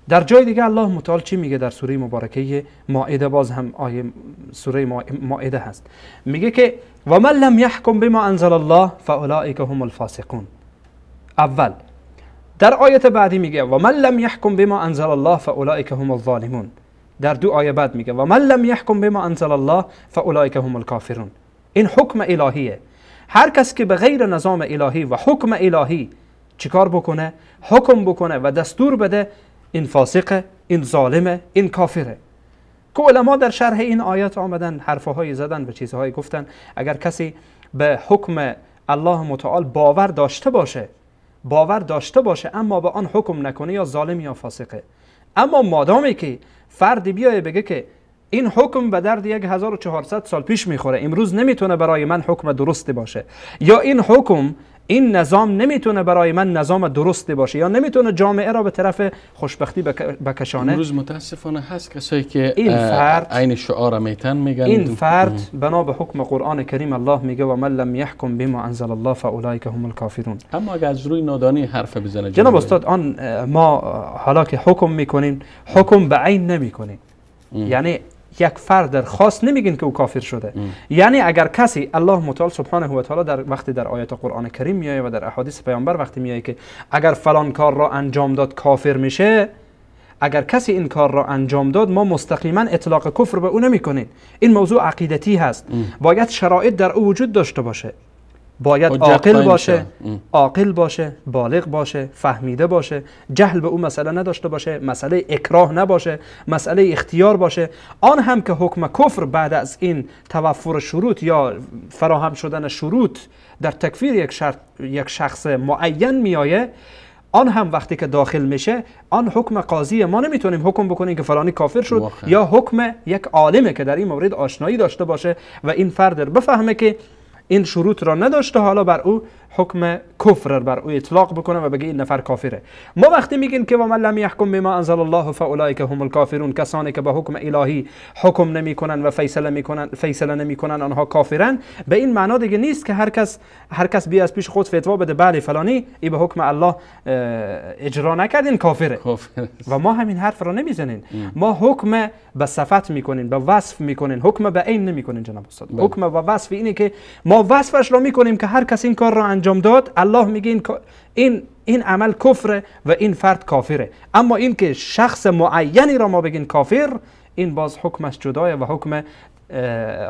در جای دیگه الله متعال چی میگه در سوره مبارکه مائده، باز هم آیه سوره مائده هست، میگه که و من لم یحکم بما انزل الله فاولئک هم الفاسقون. اول در آیت بعدی میگه و من لم یحکم بما انزل الله فاولئک هم الظالمون. در دو آیه بعد میگه و من لم یحکم بما انزل الله فاولئک هم الکافرون. این حکم الهیه. هر کس که به غیر نظام الهی و حکم الهی چیکار بکنه، حکم بکنه و دستور بده، این فاسقه، این ظالمه، این کافره. که علما در شرح این آیات آمدن حرفهای زدن و چیزهایی گفتن. اگر کسی به حکم الله متعال باور داشته باشه، باور داشته باشه اما به آن حکم نکنه، یا ظالم یا فاسقه. اما مادامی که فردی بیایه بگه که این حکم به درد 1400 سال پیش میخوره، امروز نمیتونه برای من حکم درستی باشه، یا این حکم، این نظام نمیتونه برای من نظام درستی باشه، یا نمیتونه جامعه را به طرف خوشبختی بکشانه. امروز متاسفانه هست کسایی که این فرد عین شعار میتن میگن. این فرد بنا به حکم قرآن کریم الله میگه و من لم یحکم بما انزل الله فاولئک هم الکافرون. اما اگر از روی نادانی حرف بزنه جناب استاد، آن ما حالا که حکم میکنیم حکم به عین نمیکنیم، یعنی یک فرد خاص نمیگین که او کافر شده. یعنی اگر کسی الله متعال سبحانه و تعالی در وقتی در آیات قرآن کریم میایه و در احادیث پیامبر وقتی میایه که اگر فلان کار را انجام داد کافر میشه، اگر کسی این کار را انجام داد ما مستقیما اطلاق کفر به او نمیکنیم. این موضوع عقیدتی هست. باید شرایط در او وجود داشته باشه، باید عاقل باشه، عاقل باشه، بالغ باشه، فهمیده باشه، جهل به او مسئله نداشته باشه، مسئله اکراه نباشه، مسئله اختیار باشه. آن هم که حکم کفر بعد از این توفر شروط یا فراهم شدن شروط در تکفیر یک شخص معین میآیه، آن هم وقتی که داخل میشه آن حکم قاضی ما نمیتونیم حکم بکنیم که فلانی کافر شد واقعا. یا حکم یک عالمه که در این مورد آشنایی داشته باشه و این فرد بفهمه که این شروط را نداشته، حالا بر او حکم کفر بر او اطلاق بکنه و بگه این نفر کافره. ما وقتی میگیم که و من لم یحکم بما انزل الله فاولئک هم الکافرون، کسانی که به حکم الهی حکم نمیکنن و فیصله نمیکنن آنها کافرن، به این معنا دیگه نیست که هر کس بیا از پیش خود فتوا بده بله فلانی ای به حکم الله اجرا نکرد این کافره. و ما همین حرف را نمیزنیم. ما حکم به صفت میکنیم، به وصف میکنیم، حکم به عین نمیکنیم جناب استاد. حکم به وصف اینه که ما وصفش را میکنیم که هر کس این کار را انجام داد الله میگه این عمل کفره و این فرد کافره. اما این که شخص معینی را ما بگین کافر، این باز حکمش جدایه و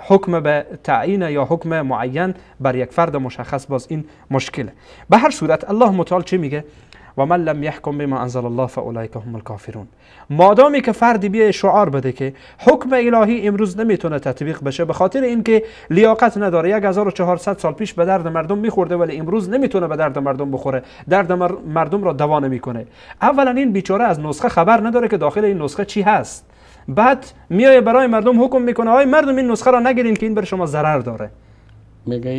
حکم به تعیین یا حکم معین بر یک فرد مشخص باز این مشکله. به هر صورت الله متعال چی میگه؟ و من لم یحکم بما انزل الله فاولئک هم الکافرون. مادامی که فردی بیای شعار بده که حکم الهی امروز نمیتونه تطبیق بشه به خاطر اینکه لیاقت نداره، 1400 سال پیش به درد مردم میخورده ولی امروز نمیتونه به درد مردم بخوره، درد مردم را دوا نمیکنه. اولا این بیچاره از نسخه خبر نداره که داخل این نسخه چی هست، بعد میای برای مردم حکم میکنه آی مردم این نسخه را نگیرین که این بر شما ضرر داره. میگه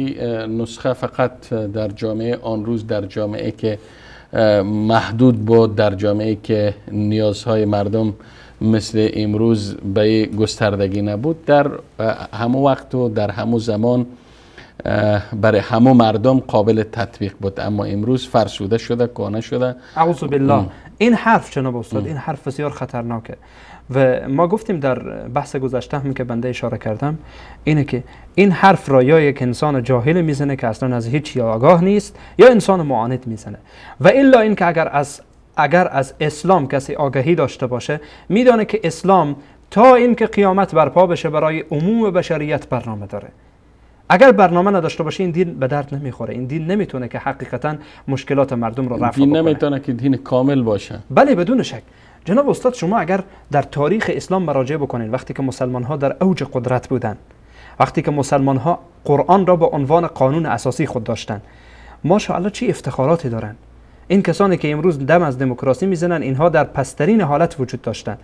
نسخه فقط در جامعه آن روز، در جامعه که محدود بود، در جامعه که نیازهای مردم مثل امروز به گستردگی نبود، در همو وقت و در همو زمان برای همو مردم قابل تطبیق بود، اما امروز فرسوده شده، کهنه شده. اعوذ بالله. این حرف جناب استاد، این حرف بسیار خطرناکه و ما گفتیم در بحث گذشته هم که بنده اشاره کردم اینه که این حرف را یا یک انسان جاهل میزنه که اصلا از هیچ آگاه نیست، یا انسان معاند میزنه. و الا اینکه اگر از اسلام کسی آگاهی داشته باشه میدانه که اسلام تا اینکه قیامت برپا بشه برای عموم بشریت برنامه داره. اگر برنامه نداشته باشه این دین به درد نمیخوره، این دین نمیتونه که حقیقتا مشکلات مردم رو رفع بکنه. دین نمیتونه که دین کامل باشه. بله بدون شک. جناب استاد شما اگر در تاریخ اسلام مراجعه بکنید، وقتی که مسلمان ها در اوج قدرت بودن، وقتی که مسلمان ها قرآن را به عنوان قانون اساسی خود داشتن، ماشاءالله چه افتخاراتی دارن. این کسانی که امروز دم از دموکراسی میزنن اینها در پسترین حالت وجود داشتن.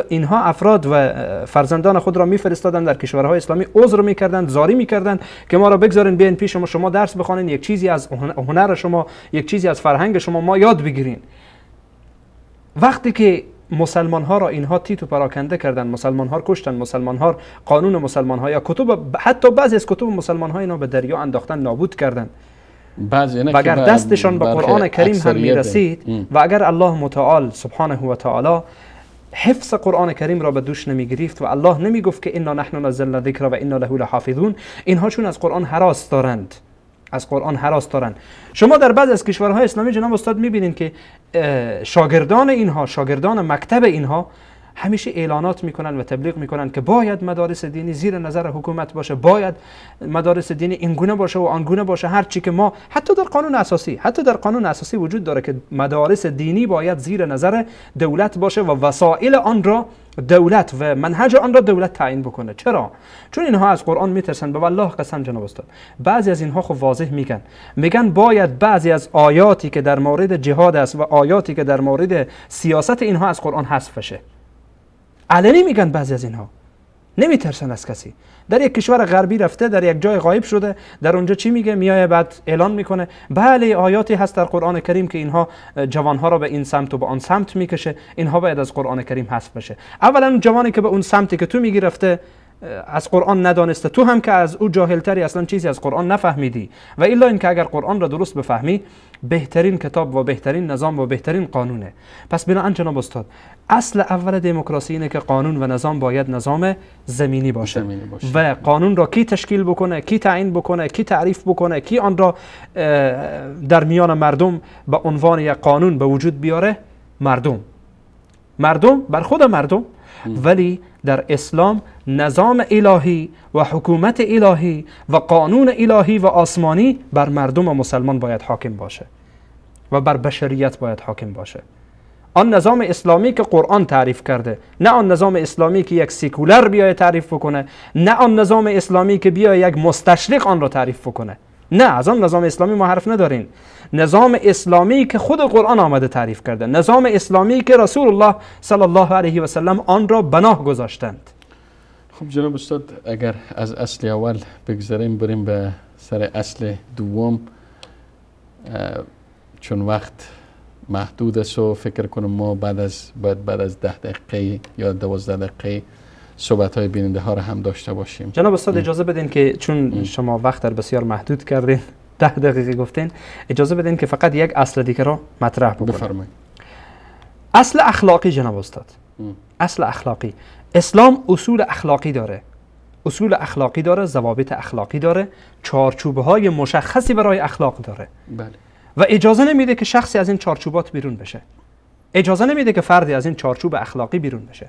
اینها افراد و فرزندان خود را میفرستادن در کشورهای اسلامی، عذر میکردند، زاری میکردند که ما را بگذارین بیاین پیش شما، شما درس بخوانین، یک چیزی از هنر شما، یک چیزی از فرهنگ شما ما یاد بگیرین. وقتی که مسلمان ها را اینها تیت و پراکنده کردن، مسلمان ها را کشتن، مسلمان ها قانون مسلمان ها یا کتب، حتی بعضی از کتب مسلمان ها اینا به دریا انداختن، نابود کردن. و اگر دستشان به قرآن کریم هم میرسید و اگر الله متعال سبحانه و تعالی حفظ قرآن کریم را به دوش نمیگرفت و الله نمیگفت که انا نحن نزلنا ذکر و انا له لحافظون، اینها چون از قرآن هراس دارند، از قرآن هراس دارند. شما در بعض از کشورهای اسلامی جناب استاد میبینید که شاگردان اینها، شاگردان مکتب اینها همیشه اعلانات میکنن و تبلیغ میکنن که باید مدارس دینی زیر نظر حکومت باشه، باید مدارس دینی اینگونه باشه و آنگونه باشه. هر چی که ما حتی در قانون اساسی، حتی در قانون اساسی وجود داره که مدارس دینی باید زیر نظر دولت باشه و وسایل آن را دولت و منهج آن را دولت تعیین بکنه. چرا؟ چون اینها از قرآن میترسن. به والله قسم جناب استاد، بعضی از اینها خب واضح میگن، میگن باید بعضی از آیاتی که در مورد جهاد است و آیاتی که در مورد سیاست اینها از قرآن حذف بشه. علنی میگن. بعضی از اینها نمیترسن از کسی. در یک کشور غربی رفته، در یک جای غایب شده، در اونجا چی میگه؟ میایه بعد اعلان میکنه بله آیاتی هست در قرآن کریم که اینها جوانها را به این سمت و به آن سمت میکشه، اینها باید از قرآن کریم حذف بشه. اولا جوانی که به اون سمتی که تو میگی رفته از قرآن ندانسته، تو هم که از او جاهلتری، اصلا چیزی از قرآن نفهمیدی. و الا اینکه اگر قرآن را درست بفهمی، بهترین کتاب و بهترین نظام و بهترین قانونه. پس بنابراین جناب استاد، اصل اول دموکراسی اینه که قانون و نظام باید نظام زمینی باشه. و قانون را کی تشکیل بکنه، کی تعیین بکنه، کی تعریف بکنه، کی آن را در میان مردم به عنوان یک قانون به وجود بیاره؟ مردم. مردم بر خود مردم. ولی در اسلام نظام الهی و حکومت الهی و قانون الهی و آسمانی بر مردم و مسلمان باید حاکم باشه و بر بشریت باید حاکم باشه. آن نظام اسلامی که قرآن تعریف کرده، نه آن نظام اسلامی که یک سیکولر بیای تعریف بکنه، نه آن نظام اسلامی که بیای یک مستشرق آن را تعریف بکنه. نه، از آن نظام اسلامی ما حرف نداریم. نظام اسلامی که خود قرآن آمده تعریف کرده، نظام اسلامی که رسول الله صلی الله علیه و سلم آن را بناه گذاشتند. خب جناب استاد، اگر از اصل اول بگذاریم بریم به سر اصل دوم، چون وقت محدود است و فکر کنم ما بعد از 10 دقیقه یا 12 دقیقه صحبت های بیننده ها را هم داشته باشیم. جناب استاد اجازه بدین که چون شما وقت در بسیار محدود کردین، 10 دقیقه گفتین، اجازه بدین که فقط یک اصل دیگه را مطرح بکنم. بفرمایید. اصل اخلاقی جناب استاد. اصل اخلاقی. اسلام اصول اخلاقی داره. اصول اخلاقی داره، ضوابط اخلاقی داره، چارچوب‌های مشخصی برای اخلاق داره. بله. و اجازه نمیده که شخصی از این چارچوبات بیرون بشه. اجازه نمیده که فردی از این چارچوب اخلاقی بیرون بشه.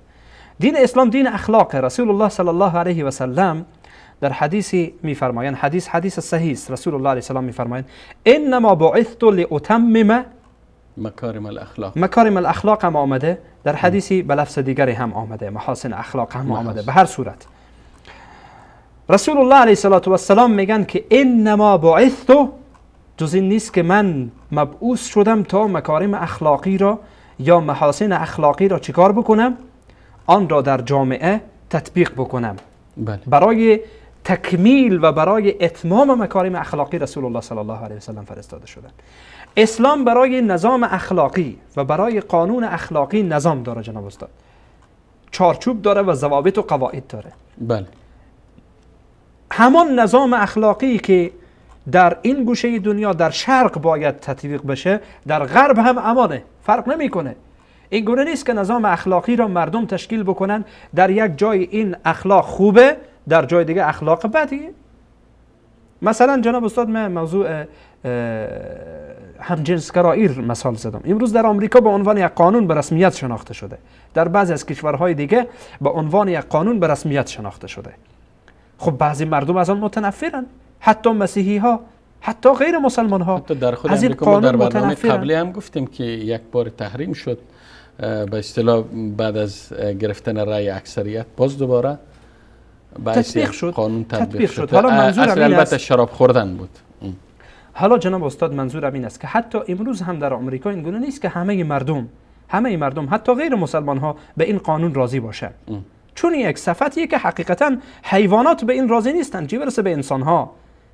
دین اسلام دین اخلاق. رسول الله صلی الله علیه و سلم در حدیثی میفرمایند، حدیث صحیح است، رسول الله علیه السلام میفرمایند انما بعثت لاتمم مکارم الاخلاق. مکارم الاخلاق هم آمده در حدیثی به لفظ دیگری هم آمده، محاسن اخلاق هم آمده. به هر صورت رسول الله علیه السلام میگن که انما بعثت، جز این نیست که من مبعوث شدم تا مکارم اخلاقی را یا محاسن اخلاقی را چیکار بکنم؟ آن را در جامعه تطبیق بکنم. بله. برای تکمیل و برای اتمام مکارم اخلاقی رسول الله صلی الله علیه و سلم فرستاده شدن. اسلام برای نظام اخلاقی و برای قانون اخلاقی نظام داره جناب استاد، چارچوب داره و ضوابط و قواعد داره. بله. همان نظام اخلاقی که در این گوشه دنیا در شرق باید تطبیق بشه، در غرب هم امانه، فرق نمیکنه. این گونه نیست که نظام اخلاقی را مردم تشکیل بکنن، در یک جای این اخلاق خوبه، در جای دیگه اخلاق بدیه. مثلا جناب استاد من موضوع همجنسگرایی را مثال زدم. امروز در آمریکا به عنوان یک قانون به رسمیت شناخته شده، در بعضی از کشورهای دیگه به عنوان یک قانون به رسمیت شناخته شده. خب بعضی مردم از آن متنفرن، حتی مسیحی ها، حتی غیر مسلمان ها. حتی در خود آمریکا ما در برنامه قبلی هم گفتیم که یک بار تحریم شد به اصطلاح، بعد از گرفتن رأی اکثریت باز دوباره تطبیق شد، قانون تطبیق شد. حالا منظورم این البته شراب خوردن بود. حالا جناب استاد منظورم این است که حتی امروز هم در آمریکا این گونه نیست که همه مردم حتی غیر مسلمان ها به این قانون راضی باشند. چون یک صفتیه که حقیقتا حیوانات به این راضی نیستن، چه برسه به انسان ها.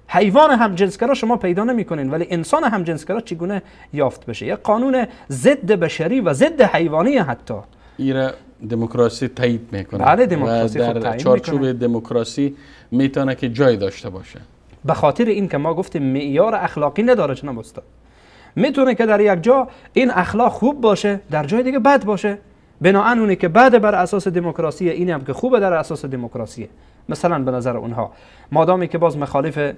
حیوان هم جنسگرا شما پیدا نمی‌کنین، ولی انسان هم جنسگرا چگونه یافت بشه؟ یک قانون ضد بشری و ضد حیوانی. حتی ایره دموکراسی تایید میکنه. بله، دموکراسی خود تایید چارچوب دموکراسی میتونه که جای داشته باشه. به خاطر این که ما گفتیم معیار اخلاقی نداره جناب استاد، میتونه که در یک جا این اخلاق خوب باشه، در جای دیگه بد باشه. بناهن اونی که بد بر اساس دموکراسی، این هم که خوبه در اساس دموکراسیه. مثلا به نظر اونها، مادامی که باز مخالف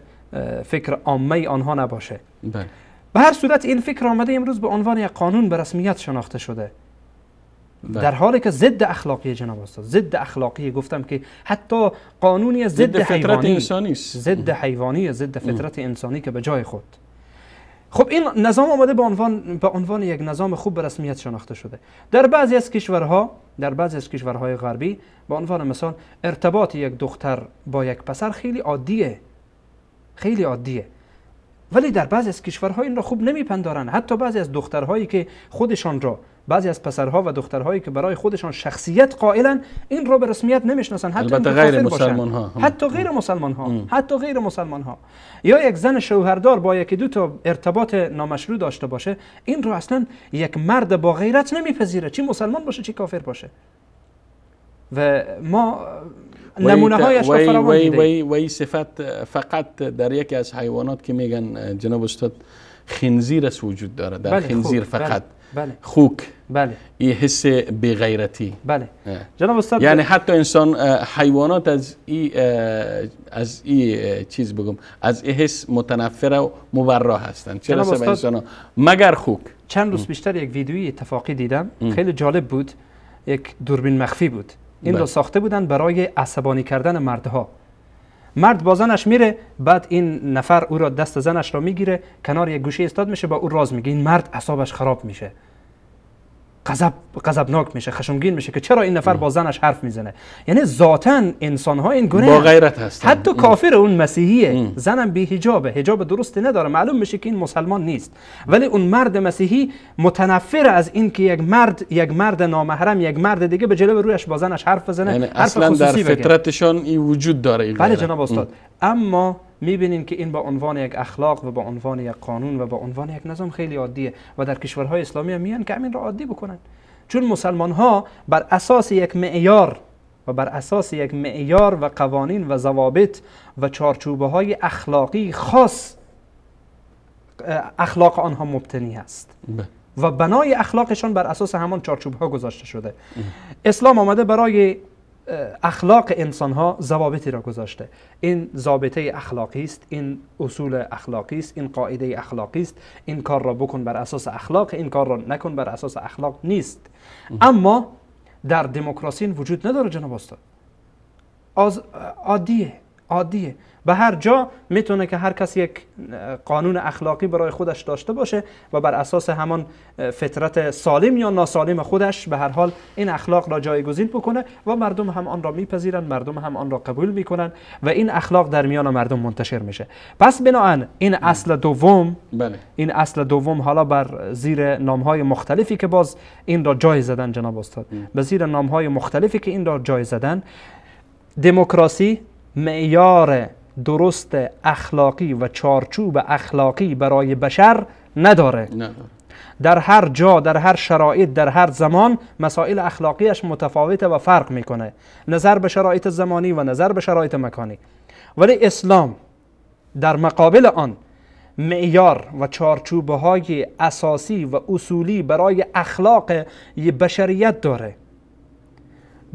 فکر عامه آنها نباشه. بله. به هر صورت این فکر آمده امروز به عنوان یک قانون به رسمیت شناخته شده. بله. در حالی که ضد اخلاقی جناب استاد، ضد اخلاقی. گفتم که حتی قانونی ضد حیوانی، انسانی است، ضد حیوانی، ضد فطرت انسانی که به جای خود. خب این نظام آمده به عنوان یک نظام خوب به رسمیت شناخته شده. در بعضی از کشورها، در بعضی از کشورهای غربی به عنوان مثال ارتباط یک دختر با یک پسر خیلی عادیه، خیلی عادیه. ولی در بعضی از کشورها این را خوب نمیپندارن. حتی بعضی از دخترهایی که خودشان را بعضی از پسرها و دخترهایی که برای خودشان شخصیت قائلن این را به رسمیت نمیشناسن، حتی غیر مسلمان ها، حتی غیر مسلمان ها، حتی غیر مسلمان ها. یا یک زن شوهردار با یکی دو تا ارتباط نامشروع داشته باشه، این را اصلا یک مرد با غیرت نمیپذیره، چی مسلمان باشه چی کافر باشه. و ما نمونه هایش را فراوان دیدیم. و این صفت فقط در یکی از حیوانات که میگن جناب استاد خنزیر است وجود داره، در بله، خنزیر فقط. بله. خوک. بله. این حس بی‌غیرتی. بله. جناب استاد، یعنی حتی انسان، حیوانات از این چیز بگم، از این حس متنفر و مبرا هستند، چرا به انسان ها مگر خوک. چند روز بیشتر یک ویدیوی اتفاقی دیدم، خیلی جالب بود. یک دوربین مخفی بود، این را ساخته بودن برای عصبانی کردن مردها. مرد با زنش میره، بعد این نفر او را دست زنش را میگیره، کنار یک گوشه ایستاد میشه، با او راز میگه. این مرد اعصابش خراب میشه، غضبناک میشه، خشمگین میشه که چرا این نفر با زنش حرف میزنه. یعنی ذاتاً انسان ها این گونه با غیرت هستن. حتی کافر اون مسیحیه، زنم بی حجابه، حجاب درستی نداره، معلوم میشه که این مسلمان نیست، ولی اون مرد مسیحی متنفر از این که یک مرد نامحرم، یک مرد دیگه به جلو رویش با زنش حرف بزنه. یعنی اصلا در فطرتشان این وجود داره. بله جناب استاد. اما میبینیم که این با عنوان یک اخلاق و با عنوان یک قانون و با عنوان یک نظام خیلی عادیه و در کشورهای اسلامی هم میان که همین را عادی بکنن، چون مسلمان ها بر اساس یک معیار و بر اساس یک معیار و قوانین و ضوابط و چارچوبه های اخلاقی خاص اخلاق آنها مبتنی است و بنای اخلاقشان بر اساس همان چارچوب ها گذاشته شده. اسلام آمده برای اخلاق انسان ها ضوابطی را گذاشته. این ضابطه اخلاقی است، این اصول اخلاقی است، این قاعده اخلاقی است، این کار را بکن بر اساس اخلاق، این کار را نکن بر اساس اخلاق نیست. اما در دموکراسی این وجود نداره جناب استاد. عادیه، عادیه. به هر جا میتونه که هر کس یک قانون اخلاقی برای خودش داشته باشه و بر اساس همان فطرت سالم یا ناسالم خودش به هر حال این اخلاق را جایگزین بکنه و مردم هم آن را میپذیرن، مردم هم آن را قبول میکنن و این اخلاق در میان مردم منتشر میشه. پس بناهن این اصل دوم، بله. این اصل دوم حالا بر زیر نامهای مختلفی که باز این را جای زدن جناب استاد، به زیر نامهای مختلفی که این را جای زدن، دموکراسی معیار درست اخلاقی و چارچوب اخلاقی برای بشر نداره. نه. در هر جا، در هر شرایط، در هر زمان مسائل اخلاقیش متفاوته و فرق میکنه نظر به شرایط زمانی و نظر به شرایط مکانی. ولی اسلام در مقابل آن معیار و چارچوبهای اساسی و اصولی برای اخلاق بشریت داره.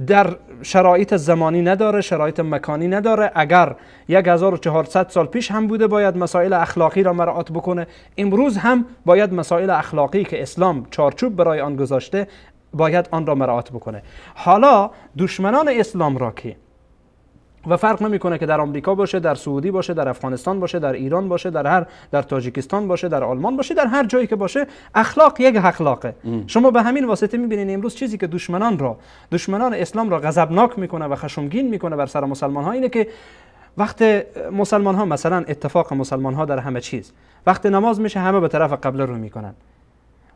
در شرایط زمانی نداره، شرایط مکانی نداره. اگر 1400 سال پیش هم بوده باید مسائل اخلاقی را مراعات بکنه، امروز هم باید مسائل اخلاقی که اسلام چارچوب برای آن گذاشته باید آن را مراعات بکنه. حالا دشمنان اسلام را که و فرق نمیکنه که در آمریکا باشه، در سعودی باشه، در افغانستان باشه، در ایران باشه، در تاجیکستان باشه، در آلمان باشه، در هر جایی که باشه، اخلاق یک اخلاقه. شما به همین واسطه میبینین امروز چیزی که دشمنان اسلام را غضبناک میکنه و خشمگین میکنه بر سر مسلمان ها اینه که وقت مسلمان ها مثلا اتفاق مسلمان ها در همه چیز، وقت نماز میشه همه به طرف قبله رو میکنن،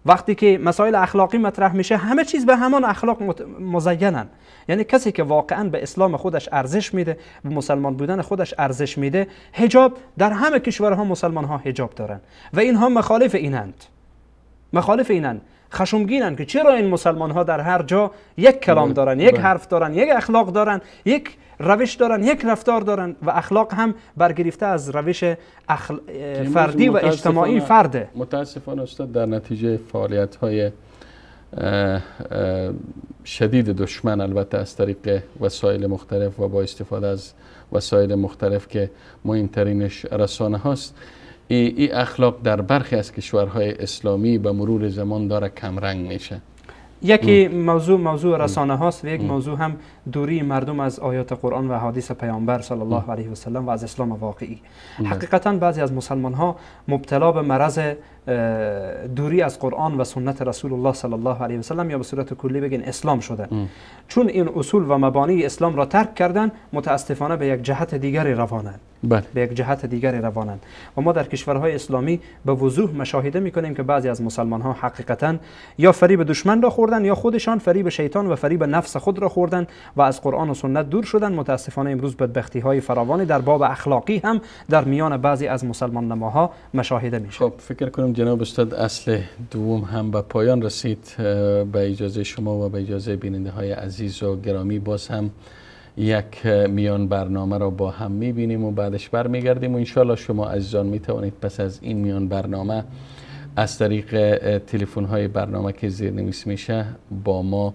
وقتی که مسائل اخلاقی مطرح میشه همه چیز به همان اخلاق مزینن. یعنی کسی که واقعا به اسلام خودش ارزش میده، به مسلمان بودن خودش ارزش میده، حجاب در همه کشورها مسلمان ها حجاب دارن و اینها مخالف اینند، مخالف اینند، خشمگینند که چرا این مسلمان ها در هر جا یک کلام دارن، یک حرف دارن، یک اخلاق دارن، یک روش دارن، یک رفتار دارن و اخلاق هم برگرفته از روش فردی و اجتماعی فرده. متاسفانه استاد در نتیجه فعالیت های شدید دشمن، البته از طریق وسایل مختلف و با استفاده از وسایل مختلف که مهمترینش رسانه هاست، ای اخلاق در برخی از کشورهای اسلامی به مرور زمان داره کمرنگ میشه. یکی موضوع رسانه هاست و یک موضوع هم دوری مردم از آیات قرآن و احادیث پیامبر صلی الله علیه و سلم و از اسلام واقعی. حقیقتا بعضی از مسلمان ها مبتلا به مرض دوری از قرآن و سنت رسول الله صلی الله علیه و سلم یا به صورت کلی بگین اسلام شدن. چون این اصول و مبانی اسلام را ترک کردن، متاسفانه به یک جهت دیگری روانند. به یک جهت دیگری روانند. و ما در کشورهای اسلامی به وضوح مشاهده میکنیم که بعضی از مسلمان ها حقیقتا یا فریب دشمن را خوردن یا خودشان فریب شیطان و فریب نفس خود را خوردن و از قرآن و سنت دور شدن. متاسفانه امروز بدبختی های فراوانی در باب اخلاقی هم در میان بعضی از مسلمان نماها مشاهده میشه. خب فکر کنم جناب استاد اصل دوم هم به پایان رسید. به اجازه شما و به اجازه بیننده های عزیز و گرامی باز هم یک میان برنامه را با هم میبینیم و بعدش برمیگردیم و انشالله شما عزیزان میتوانید پس از این میان برنامه از طریق تلفن های برنامه که زیرنویس میشه با ما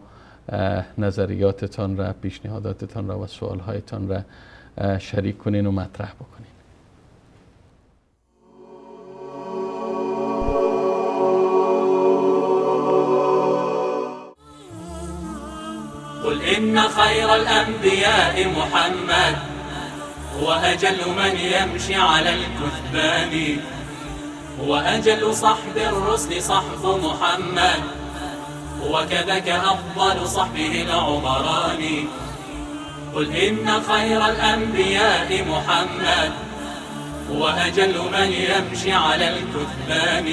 نظریاتتان را، پیشنهاداتتان را و سوال هایتان را شریک کنین و مطرح بکنین. قل إن خير الأنبياء محمد وأجل من يمشي على الكثبان وأجل صحب الرسل صحب محمد وكذاك أفضل صحبه العمران. قل إن خير الأنبياء محمد وأجل من يمشي على الكثبان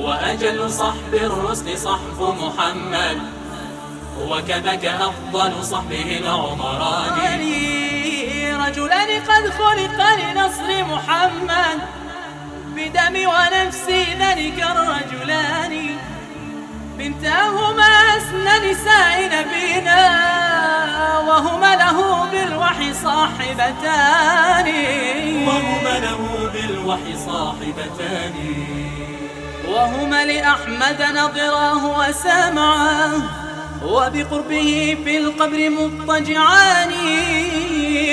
وأجل صحب الرسل صحب محمد وكذاك أفضل صحبه العمران. رجلان قد خلقا لنصر محمد بدم ونفسي ذلك الرجلان، بنتاهما أسنى نساء نبينا وهما له بالوحي صاحبتان، وهما له بالوحي صاحبتان، وهما لأحمد نظراه وسمعاه وبقربه في القبر مضطجعان،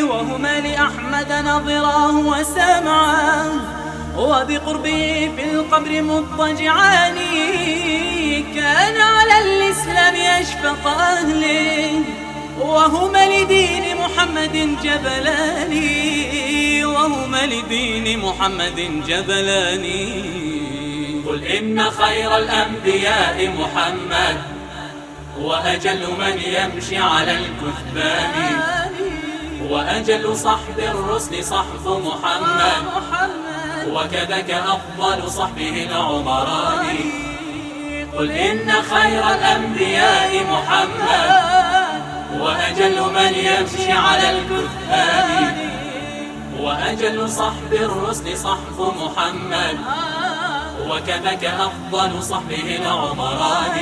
وهما لأحمد نظراه وسمعاه وبقربه في القبر مضطجعان. كان على الإسلام أشفق أهله وهما لدين محمد جبلان، وهما لدين محمد جبلان. قل إن خير الأنبياء محمد وأجل من يمشي على الكثبان وأجل صحب الرسل صحب محمد وكذاك أفضل صحبه العمران. قل إن خير الأنبياء محمد وأجل من يمشي على الكثبان وأجل صحب الرسل صحب محمد وكذاك أفضل صحبه العمران.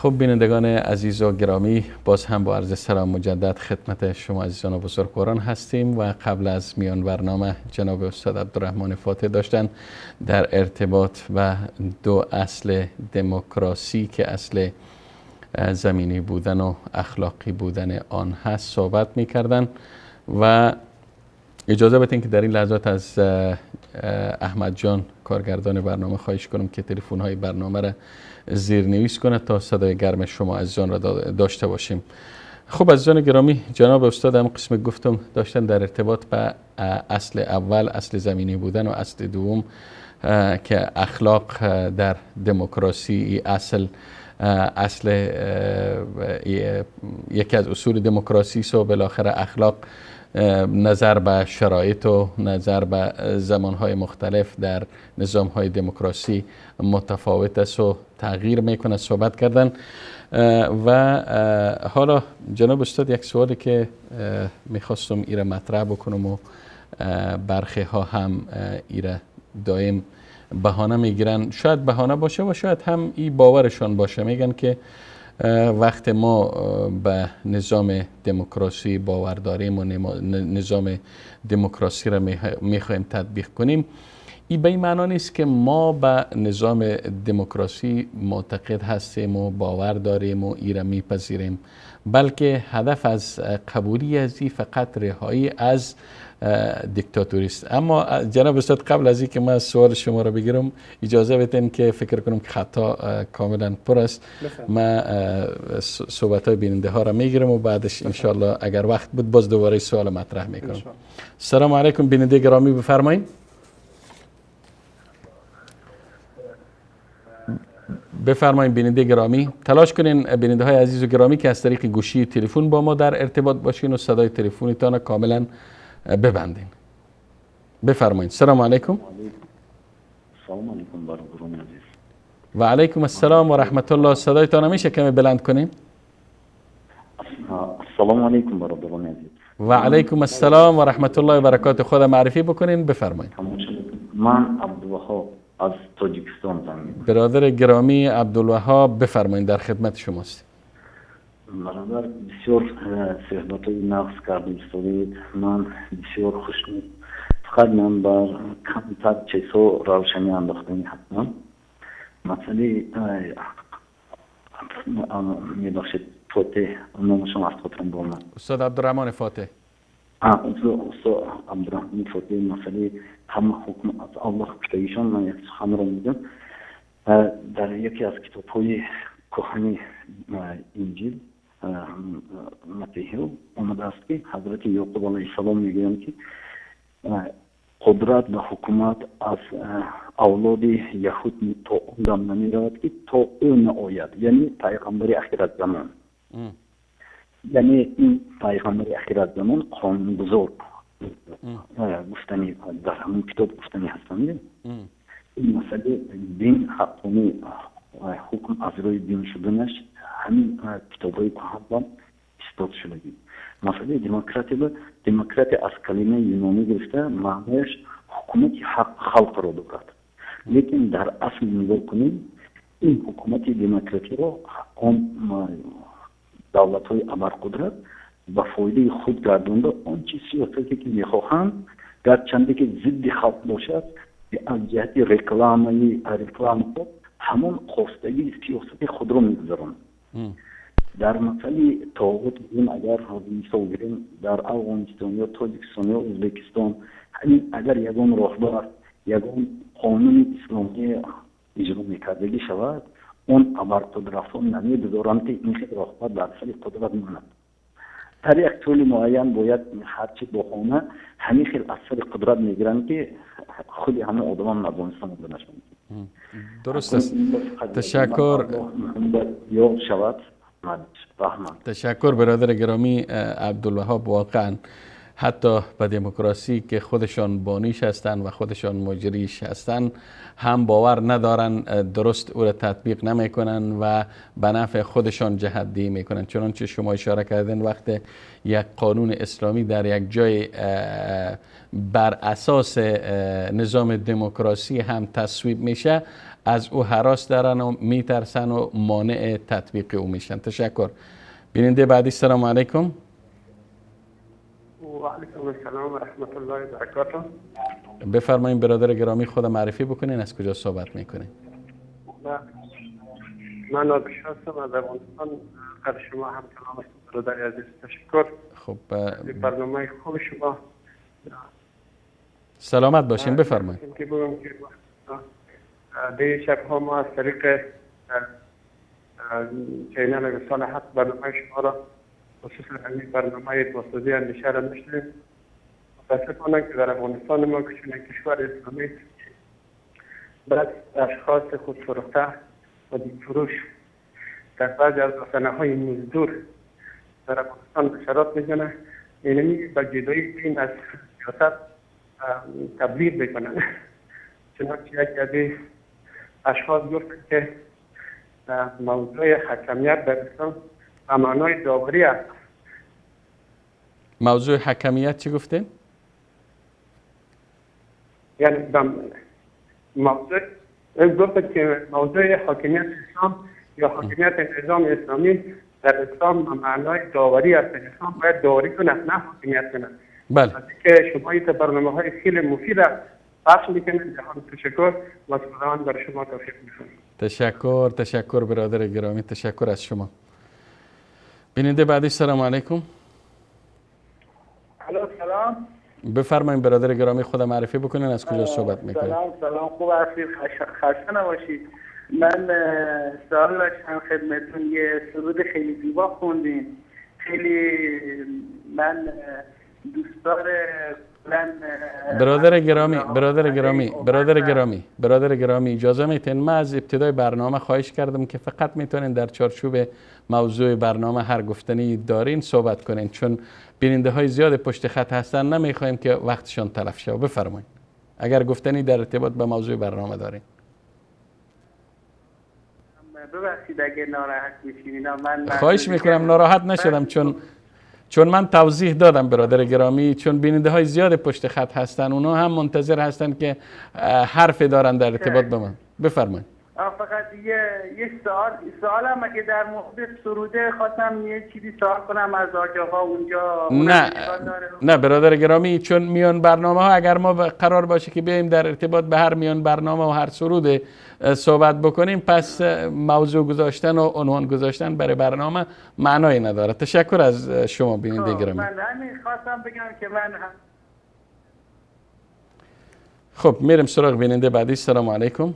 خب بینندگان عزیز و گرامی، باز هم با عرض سلام مجدد خدمت شما عزیزان و بزرگواران هستیم و قبل از میان برنامه جناب استاد عبدالرحمن فاتح داشتن در ارتباط و دو اصل دموکراسی که اصل زمینی بودن و اخلاقی بودن آن هست صحبت می‌کردن و اجازه بدین که در این لحظات از احمد جان کارگردان برنامه خواهش کنم که تلفن‌های برنامه را زیرنویس کنه تا صدای گرم شما عزیزان را داشته باشیم. خب عزیزان گرامی، جناب استاد هم قسم گفتم داشتن در ارتباط به اصل اول، اصل زمینی بودن، و اصل دوم که اخلاق در دموکراسی اصل اصل یکی از اصول دموکراسی است و بالاخره اخلاق نظر به شرایط و نظر به زمانهای مختلف در نظامهای دموکراسی متفاوت است و تغییر میکنه صحبت کردن. و حالا جناب استاد یک سوالی که میخواستم ایره مطرح بکنم و برخی ها هم ایره دائم بهانه میگیرن، شاید بهانه باشه و شاید هم ای باورشان باشه، میگن که وقت ما به نظام دموکراسی باور داریم و نظام دموکراسی را میخوایم تطبیق کنیم، این به این معنا نیست که ما به نظام دموکراسی معتقد هستیم و باور داریم و ای را میپذیریم، بلکه هدف از قبولی از این فقط رهایی از دیکتاتوری است. اما جناب استاد قبل از اینکه من سوال شما را بگیرم اجازه بدین که فکر کنم که خطا کاملا پر است، من صحبت های بیننده ها را میگیرم و بعدش انشالله اگر وقت بود باز دوباره سوال مطرح میکنم. السلام علیکم بیننده گرامی، بفرمایید. بفرمایید بیننده گرامی، تلاش کنین بیننده های عزیز و گرامی که از طریق گوشی تلفن با ما در ارتباط باشین و صدای تلفنتان کاملا ببندین. بفرمایید. سلام علیکم. سلام علیکم برادران عزیز. و علیکم السلام و رحمت الله. صدایتان میشه کمی بلند کنین؟ السلام علیکم برادران عزیز. و علیکم السلام و رحمت الله و برکاته. خود معرفی بکنین، بفرمایید. من عبدالوهاب از تاجیکستان زنگ می‌زنم. برادر گرامی عبدالوهاب بفرمایید، در خدمت شماست. برادر بسیار صحبت‌های نقص کردیم استاد، من بسیار خوشنود. فقط من بر کمتر چیزها روشنی انداختنی هستم. مسئله میبخشید فاتح، نامشون از خاطرم برآمد. استاد عبدالرحمن فاتح. استاد عبدالرحمن فاتح، مسئله همه حکم از الله گفتگیشان من یک سخن رو میگم. در یکی از کتاب‌های کهن انجیل مسیحی آمده است که حضرت یعقوب علیه السلام میگویند که قدرت و حکومت از اولاد یهود تا آن دم نمیرود که تا او نآید، یعنی پیغمبر اخرت زمان. یعنی این پیغمبر اخرت زمان قانونگذار گفتنی در همون کتاب گفتنی هستند. این مسئله دین حقانی حکم از روی دین شدنش همین کتاب‌های کهن اثبات شده. مسئله دموکراتی، دموکراتی از کلمه یونانی گرفته معنیش حکومت حق خلق را دارد، لیکن در اصل نگاه کنیم این حکومت دموکراتی را آن دولت‌های ابرقدرت به فایده خود گردانده، آن چیز سیاستی که میخواهند گرچنده که ضد خلق باشد از جهت رکلام خود همون خواستگی سیاست خود را میگذارند. در مسئله طاغوت بگیم، اگر مثال بگیریم در افغانستان یا تاجیکستان یا ازبکستان، همین اگر یگان راهبر یگان قانون اسلامی اجرا میکردگی شود، اون ابرقدرت‌ها نمیگذارند که این خیلی راهبر در سر قدرت ماند. در یک طول معین باید هرچی بخونه همین خیلی از سر قدرت میگیرند که خود همه آدمان افغانستان بودنشون. درست است. تشکر. یاد شود. تشکر برادر گرامی عبدالوهاب. واقعا حتی به دموکراسی که خودشان بانیش هستند و خودشان مجریش هستند هم باور ندارن، درست او را تطبیق نمیکنن و به نفع خودشان جهت دهی میکنن. چنانچه شما اشاره کردین وقت یک قانون اسلامی در یک جای بر اساس نظام دموکراسی هم تصویب میشه، از او هراس دارن و میترسن و مانع تطبیق او میشن. تشکر. بیننده بعدی، سلام علیکم. و علیکم السلام و رحمت الله و برکاته. بفرمایید برادر گرامی، خود معرفی بکنین، از کجا صحبت میکنین؟ من نادر هستم از افغانستان. قد شما هم سلام است برادر عزیز، تشکر. خب برنامه خوب شما. سلامت باشین، بفرمایید. که بگم که دی شبها ما از طریق چینل وصال حق برنامه شما را، خصوصا همین برنامه بازسازی اندیشه را میشنویم. متاسفانه که در افغانستان ما که چون کشور اسلامی بعد اشخاص خودفروخته و دین فروش در بعضی از رسانه‌های مزدور در افغانستان نشرات میزنه، اینمی به جدایی دین از سیاست تبلیغ میکنن. چنانچه یکی از اشخاص گفت که موضوع حکمیت در اسلام به معنای داوری است. موضوع حکمیت چی گفتین؟ یعنی موضوع گفت که موضوع حاکمیت اسلام یا حاکمیت نظام اسلامی در اسلام به معنای داوری است. اسلام باید داوری کند، نه حاکمیت کند. بله. که شما این برنامه های خیلی مفید پخش میکنید. جهان تشکر و خداوند برای شما توفیق میکنه. تشکر، تشکر برادر گرامی، تشکر از شما. بیننده بعدی، سلام علیکم. الو سلام. بفرمایید برادر گرامی، خود معرفی بکنین، از کجا صحبت میکنید؟ سلام سلام، خوب هستید؟ خسته نباشید. من سوال داشتم خدمتتون. یه سرود خیلی زیبا خوندین، خیلی من دوستدار. برادر گرامی، برادر گرامی، برادر گرامی، برادر گرامی، اجازه میتین؟ من از ابتدای برنامه خواهش کردم که فقط میتونین در چارچوب موضوع برنامه هر گفتنی دارین صحبت کنین، چون بیننده های زیاد پشت خط هستن، نمیخوایم که وقتشان تلف شه. بفرمایید اگر گفتنی در ارتباط به موضوع برنامه دارین. ببخشید اگه ناراحت میشین. من خواهش میکنم، ناراحت نشدم، چون من توضیح دادم برادر گرامی، چون بیننده های زیاد پشت خط هستن، اونا هم منتظر هستن که حرف دارن در ارتباط با من. بفرمایید. فقط یه سوالم اگه در مورد سروده خواستم یه چیزی سوال کنم از آقا اونجا. نه نه برادر گرامی، چون میان برنامه ها اگر ما قرار باشه که بیایم در ارتباط به هر میان برنامه و هر سرود صحبت بکنیم، پس موضوع گذاشتن و عنوان گذاشتن برای برنامه معنایی نداره. تشکر از شما بیننده گرامی. من همین خواستم بگم که من خب میریم سراغ بیننده بعدی. سلام علیکم.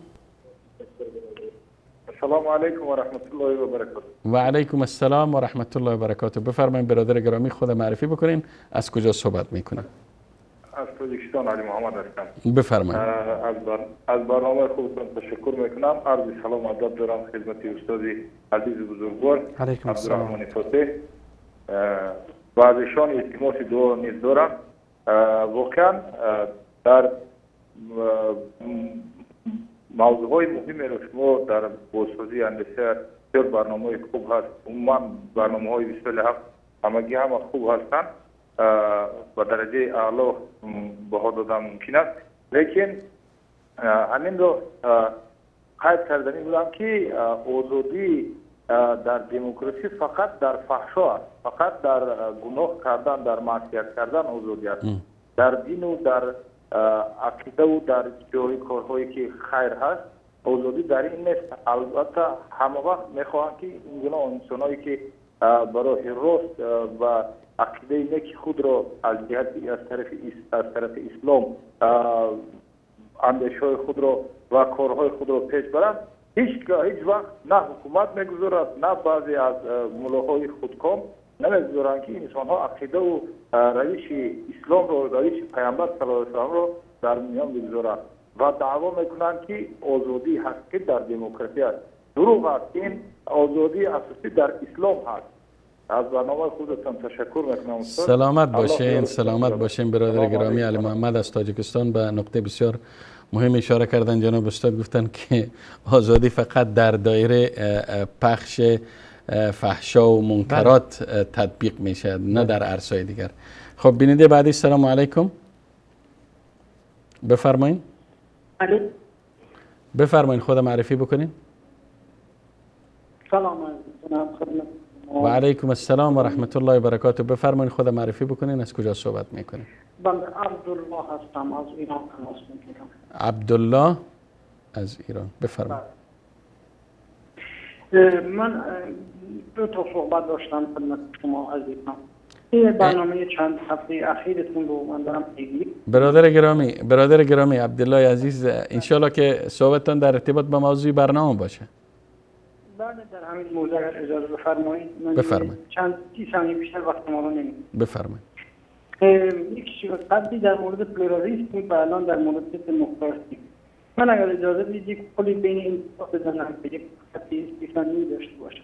السلام علیکم و رحمت الله و برکاته. و علیکم السلام و رحمت الله و برکاته. بفرمایید برادر گرامی، خود معرفی بکنین، از کجا صحبت میکنن؟ از تاجیکستان، علی محمد هستم. بفرمایید. از برنامه خوبتون تشکر میکنم. عرض سلام و ادب دارم خدمت استاد عزیز بزرگوار عبدالرحمن فاتح و از ایشان التماس دعا نیز دارم. واقعا در موضوعهای مهمی رو شما در بازسازی اندیشه بسیار برنامه‌های خوب هست. عموما برنامه‌های 27 همگی همه خوب هستند، به درجه اعلی بها دادن ممکن است، لیکن همین رو قید کردنی بودم که آزادی در دموکراسی فقط در فحشا است، فقط در گناه کردن، در معصیت کردن آزادی است. در دین و در عقیده و در جای کارهایی که خیر هست آزادی در این نیست. البته همه وقت میخواهند که این گونه انسانهایی که برای راست و عقیده نیک خود را از جهت از طرف اسلام اندیشه خود را و کارهای خود را پیش برند، هیچ وقت نه حکومت میگذارد نه بعضی از ملاهای خودکام نمیگذارند که انسانها عقیده و روش اسلام رو، روش پیامبر صلی الله علیه و سلم رو در میان بگذارند و دعوا میکنند که آزادی حقیقی در دموکراسی است. دروغ است، این آزادی اساسی در اسلام هست. از برنامه خودتان تشکر میکنم. سلامت باشین، سلامت باشین برادر گرامی. علی محمد از تاجیکستان به نقطه بسیار مهم اشاره کردن. جناب استاد گفتن که آزادی فقط در دایره پخش فحشا و منکرات تطبیق میشه، نه در عرصه‌های دیگر. خب بیننده بعدی، سلام علیکم. بفرمایین. بفرمایین، خود معرفی بکنین. سلام علیکم. و علیکم السلام و رحمت الله و برکاته. بفرمایین، خود معرفی بکنین، از کجا صحبت میکنین؟ بنده عبدالله هستم، از ایران تماس میگیرم. عبدالله از ایران، بفرمایید. من دو تا صحبت داشتم خدمت شما عزیزان. این برنامه چند هفته اخیرتون رو من دارم پیگیری. برادر گرامی عبدالله عزیز، انشالله که صحبتتان در ارتباط با موضوع برنامه باشه. بله، در همین موضوع اگر اجازه بفرمایید. بفرمایید. چند 30 ثانیه بیشتر وقت ما رو نمی‌گیرم. بفرمایید. یک چیز قبلی در مورد پلورالیسم بود و الان در مورد دموکراسی. من اگر اجازه بدید یک پلی بین این بزنم که یک خطی داشته باشم.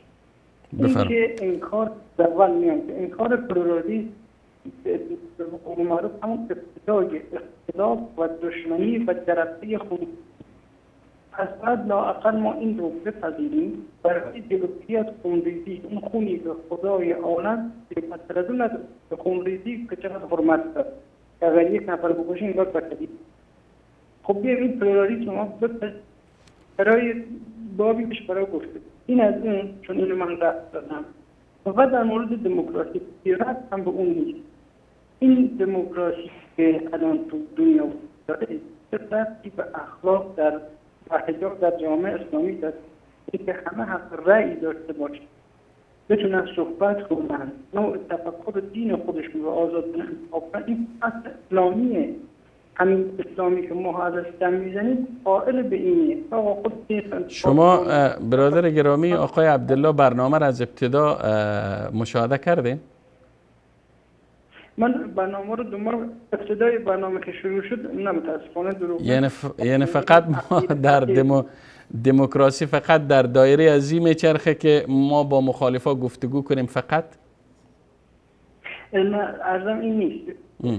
این که انکار اول میان که انکار پلورالیسم به قول معروف همون ابتدای اختلاف و دشمنی و جرقه خون. پس بعد لااقل ما این رو بپذیریم برای جلوگیری از خونریزی، اون خونی که خدای عالم پس از اون خونریزی که چقدر حرمت داره، اگر یک نفر بکشه انگار بشری. خب بیایم این پلورالیسم ما بپذیریم برای بابی بهش برای گفته این از اون، چون اینو من رفت دادم. و در مورد دموکراسی رفت هم به اون نیست. این دموکراسی که الان تو دنیا داره رفتی به اخلاق در و حجاب در جامعه اسلامی داره، اینکه همه حق رأی داشته باشه، بتونن صحبت کنن، نوع تفکر دین خودشون رو آزاد انتخاب کنن. این اصل اسلامیه. همین اسلامی که ما ازش دم میزنیم قائل به اینه. آقا خود شما برادر گرامی آقای عبدالله برنامه را از ابتدا مشاهده کردین؟ من برنامه رو دنبال ابتدای برنامه که شروع شد نه متاسفانه دروغ. یعنی فقط ما در دموکراسی فقط در دایره عظیم چرخه که ما با مخالفا گفتگو کنیم فقط؟ نه عرضم این نیست،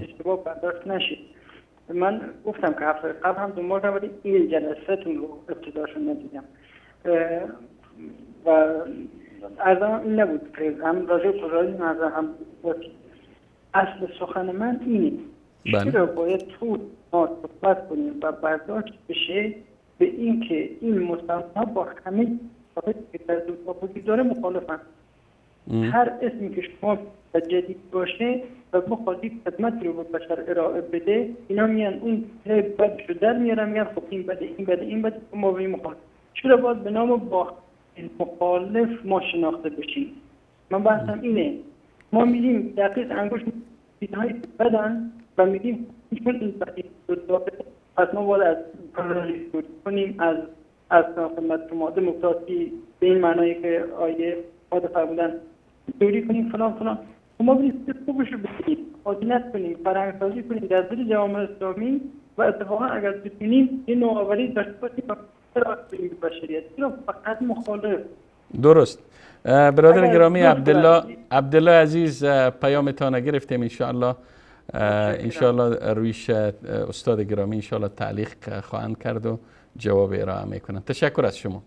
اشتباه برداشت نشید. من گفتم که هفته قبل هم دنبال کردم ولی این جلسه‌تون رو ابتداشون ندیدم و عرضم این نبود که هم راجع به پلورالیسم هم اصل سخن من اینه. چرا باید تو ما صحبت کنیم و برداشت بشه به این که این مسلمان‌ها با همه که در دنیا وجود داره مخالفن. هر اسمی که شما جدید باشه و بخواد خدمت رو به بشر ارائه بده، اینا میان اون بدشو در میارن، میگن خب این بده این بده این بده، ما به این مخالف. چرا باید به نام با مخالف ما شناخته بشیم؟ من بحثم اینه. ما میگیم دقیق انگشت چیزهای بدن و میگیم چون این بدی داره پس ما باید از پلورالیسم کنیم، از خدمت شما دموکراسی به این معنایی که آیه خود فرمودن دوری کنیم فلان فلان. ما بینیم خوبش رو بگیریم، عادلت کنیم، فرهنگ سازی کنیم در دل جوامع اسلامی و اتفاقا اگر بتونیم این نوآوری داشته باشیم چرا بشریت، چرا فقط مخالف. درست. برادر گرامی عبدالله عزیز پیامتان گرفتیم، انشاءالله انشاءالله رویش استاد گرامی انشاءالله تعلیق خواهند کرد و جواب ارائه میکنند. تشکر از شما.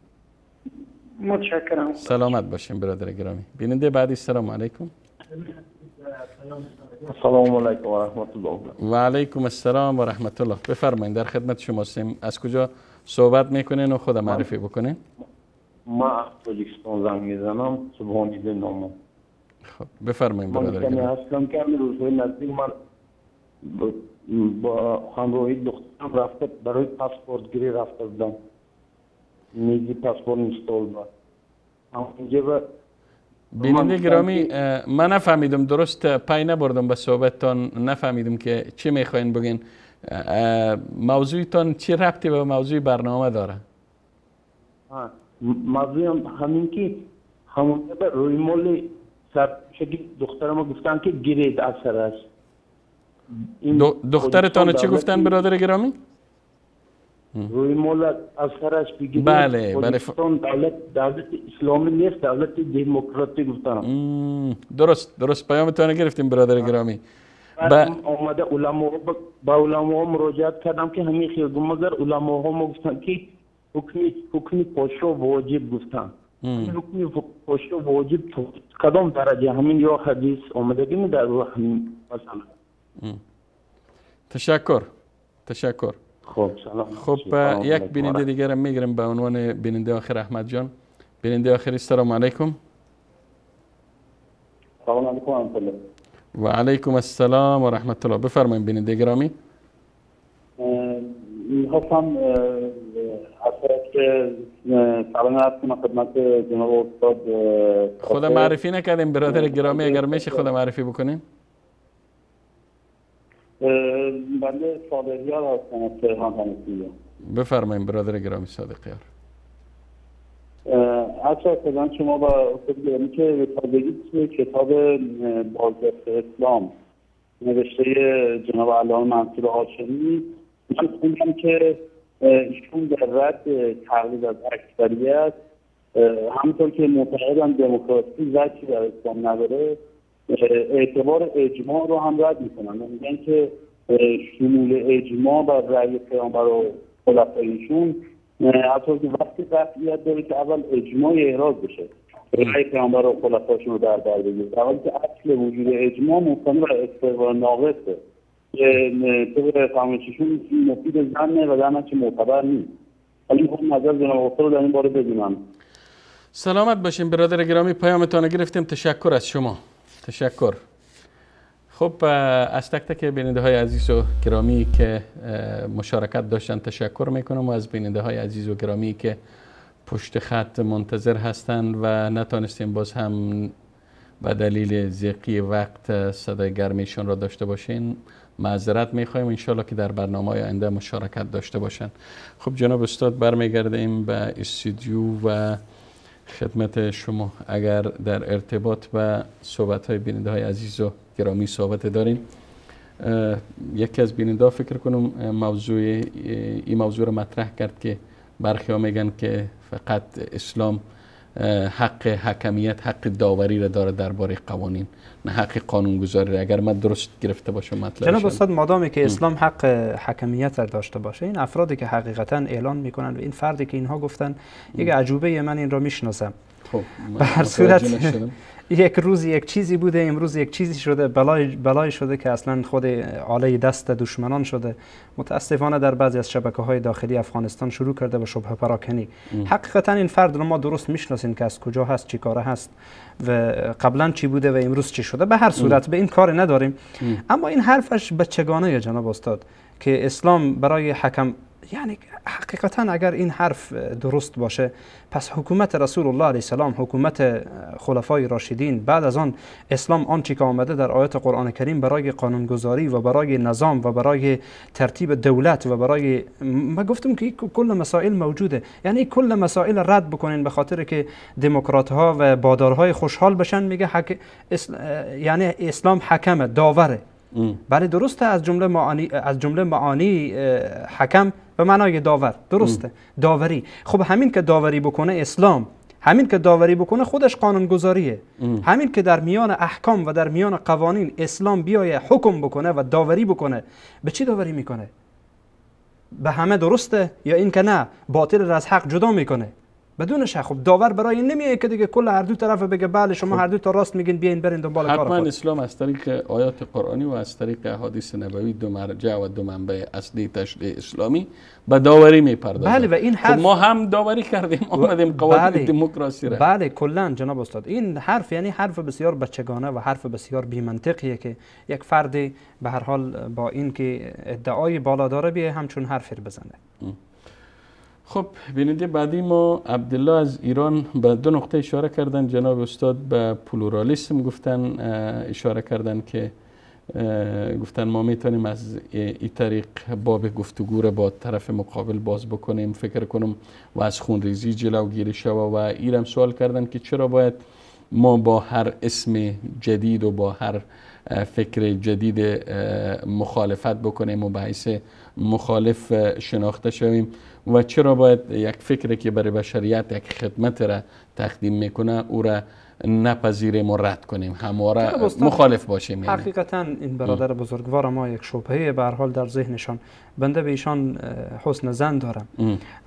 متشکرم. سلامت باشیم برادر گرامی. بیننده بعدی، سلام علیکم. السلام علیکم و رحمت الله. و علیکم السلام و رحمت الله. بفرمایید، در خدمت شما هستیم. از کجا صحبت میکنین و خود معرفی بکنین؟ ما از تاجیکستان زنگ میزنم، سبحانی نامم. خب بفرمایید برادر گرامی. من هستم که همین روزهای نزدیک من با همراهی دخترم رفته برای پاسپورت گیری رفته بودم. میگی پاسپورت اینستال بود. اونجا بیننده گرامی من نفهمیدم، درست پای نبردم به صحبتتان، نفهمیدم که چی میخواین بگین. موضوعتان چی ربطی به موضوع برنامه داره؟ موضوع همین که همون روی مال سرشگی دخترم گفتن که گیرید از سرش. دخترتان چی گفتن برادر گرامی؟ روی مال از سرش بگیرید. بله بله. دولت اسلامی نیست، دولت دموکراتی گفتن. درست درست، پیامتان گرفتیم برادر گرامی. آمده علما با علما مراجعت کردم که همین خیلی مگر علما ها گفتن که حکم پاشا واجب گفتن. حکم پاشا واجب کدام درجه همین یا حدیث آمدگی در همین مثلا. تشکر تشکر. خب سلام. خب یک بیننده دیگر هم میگیرم به عنوان بیننده آخر. احمد جان بیننده آخر، السلام علیکم. سلام علیکم و رحمت الله. و علیکم السلام و رحمت الله. بفرمایید بیننده گرامی. میخواستم سلام عرض کنم خدمت جناب استاد. خدا معرفی نکردیم برادر گرامی، اگر میشه خدا معرفی بکنیم. بنده صادقیار هستم از تهران تنسیه. بفرمایید برادر گرامی صادقیار. عرض خدمت شما با استاد گرامی که به تازگی توی کتاب بازگشت اسلام نوشته جناب علامه منصور هاشمی من خوندم که ایشون در رد تقلید از اکثریت همونطور که معتقدن دموکراسی وجهی در اسلام نداره، اعتبار اجماع رو هم رد میکنن. میگن که شمول اجماع بر رأی پیامبر و خلفایشون حتی که وقتی قطعیت داره که اول اجماع احراز بشه، رأی پیامبر و خلفاشون رو در بر بگیره، در حالی که اصل وجود اجماع مبتنی بر استقرار ناقصه که طبق فرمایششون مفید ظنه و در نتیجه معتبر نیست. ولی میخوام نظر جناب استاد رو در این باره بدونم. سلامت باشین برادر گرامی، پیامتان گرفتیم، تشکر از شما. تشکر. خب از تک تک بیننده های عزیز و گرامی که مشارکت داشتن تشکر میکنم و از بیننده های عزیز و گرامی که پشت خط منتظر هستند و نتانستیم باز هم به دلیل ضیقی وقت صدای گرمیشان را داشته باشین معذرت میخوایم. انشالله که در برنامه های آینده مشارکت داشته باشن. خب جناب استاد برمیگردیم به استودیو و خدمت شما. اگر در ارتباط با صحبت های بیننده های عزیز و گرامی صحبت دارین، یکی از بیننده ها فکر کنم این موضوع رو مطرح کرد که برخی ها میگن که فقط اسلام حق حکمیت، حق داوری را داره درباره قوانین، نه حق قانونگذاری. اگر من درست گرفته باشم مطلب جناب استاد، مادامی که اسلام حق حکمیت را داشته باشه، این افرادی که حقیقتا اعلان میکنن و این فردی که اینها گفتن یک عجوبه، من این را میشناسم. خب به هر صورت یک روز یک چیزی بوده، امروز یک چیزی شده، بلای شده که اصلا خود آله دست دشمنان شده. متاسفانه در بعضی از شبکه‌های داخلی افغانستان شروع کرده به شبهه پراکنی. حقیقتا این فرد رو ما درست میشناسیم که از کجا هست، چی کاره هست و قبلا چی بوده و امروز چی شده. به هر صورت به این کار نداریم. اما این حرفش بچگانه جناب استاد که اسلام برای حکم، یعنی حقیقتا اگر این حرف درست باشه، پس حکومت رسول الله علیه السلام، حکومت خلفای راشدین، بعد از آن اسلام آنچه که آمده در آیات قرآن کریم برای قانونگذاری و برای نظام و برای ترتیب دولت و برای، ما گفتم که کل مسائل موجوده، یعنی کل مسائل رد بکنین به خاطر که دموکرات ها و بادارهای خوشحال بشن. میگه یعنی اسلام حکمه، داوره. بله درسته، از جمله معانی حکم به معنای داور، درسته، داوری. خب همین که داوری بکنه اسلام، همین که داوری بکنه خودش قانونگذاریه. همین که در میان احکام و در میان قوانین اسلام بیای حکم بکنه و داوری بکنه، به چی داوری میکنه؟ به همه درسته یا این که نه باطل را از حق جدا میکنه؟ بدون شک. خب داور برای این نمیه که دیگه کل هر دو طرف بگه بله شما هر دو تا راست میگین، بیاین برین دنبال کار خود. حتما اسلام از طریق آیات قرآنی و از طریق احادیث نبوی، دو مرجع و دو منبع اصلی تشریع اسلامی، به داوری میپردازه. بله و این حرف ما هم داوری کردیم، آمدیم قوانین دموکراسی را. بله کلا جناب استاد این حرف یعنی حرف بسیار بچگانه و حرف بسیار بی منطقیه که یک فرد به هر حال با این که ادعای بالا داره بیه همچون حرفی بزنه. خب بیننده بعدی ما عبدالله از ایران به دو نقطه اشاره کردن جناب استاد. به پلورالیسم گفتن، اشاره کردن که گفتن ما میتونیم از این طریق باب گفتگو را با طرف مقابل باز بکنیم، فکر کنم و از خونریزی جلوگیری شوه. و ایرم سوال کردن که چرا باید ما با هر اسم جدید و با هر فکر جدید مخالفت بکنیم و به حیث مخالف شناخته شویم، و چرا باید یک فکر که برای بشریت یک خدمت را تقدیم میکنه او را نپذیریم و رد کنیم، همواره مخالف باشیم. یعنی حقیقتا این برادر بزرگوار ما یک شبهه به هر حال در ذهنشان، بنده به ایشان حسن ظن دارم،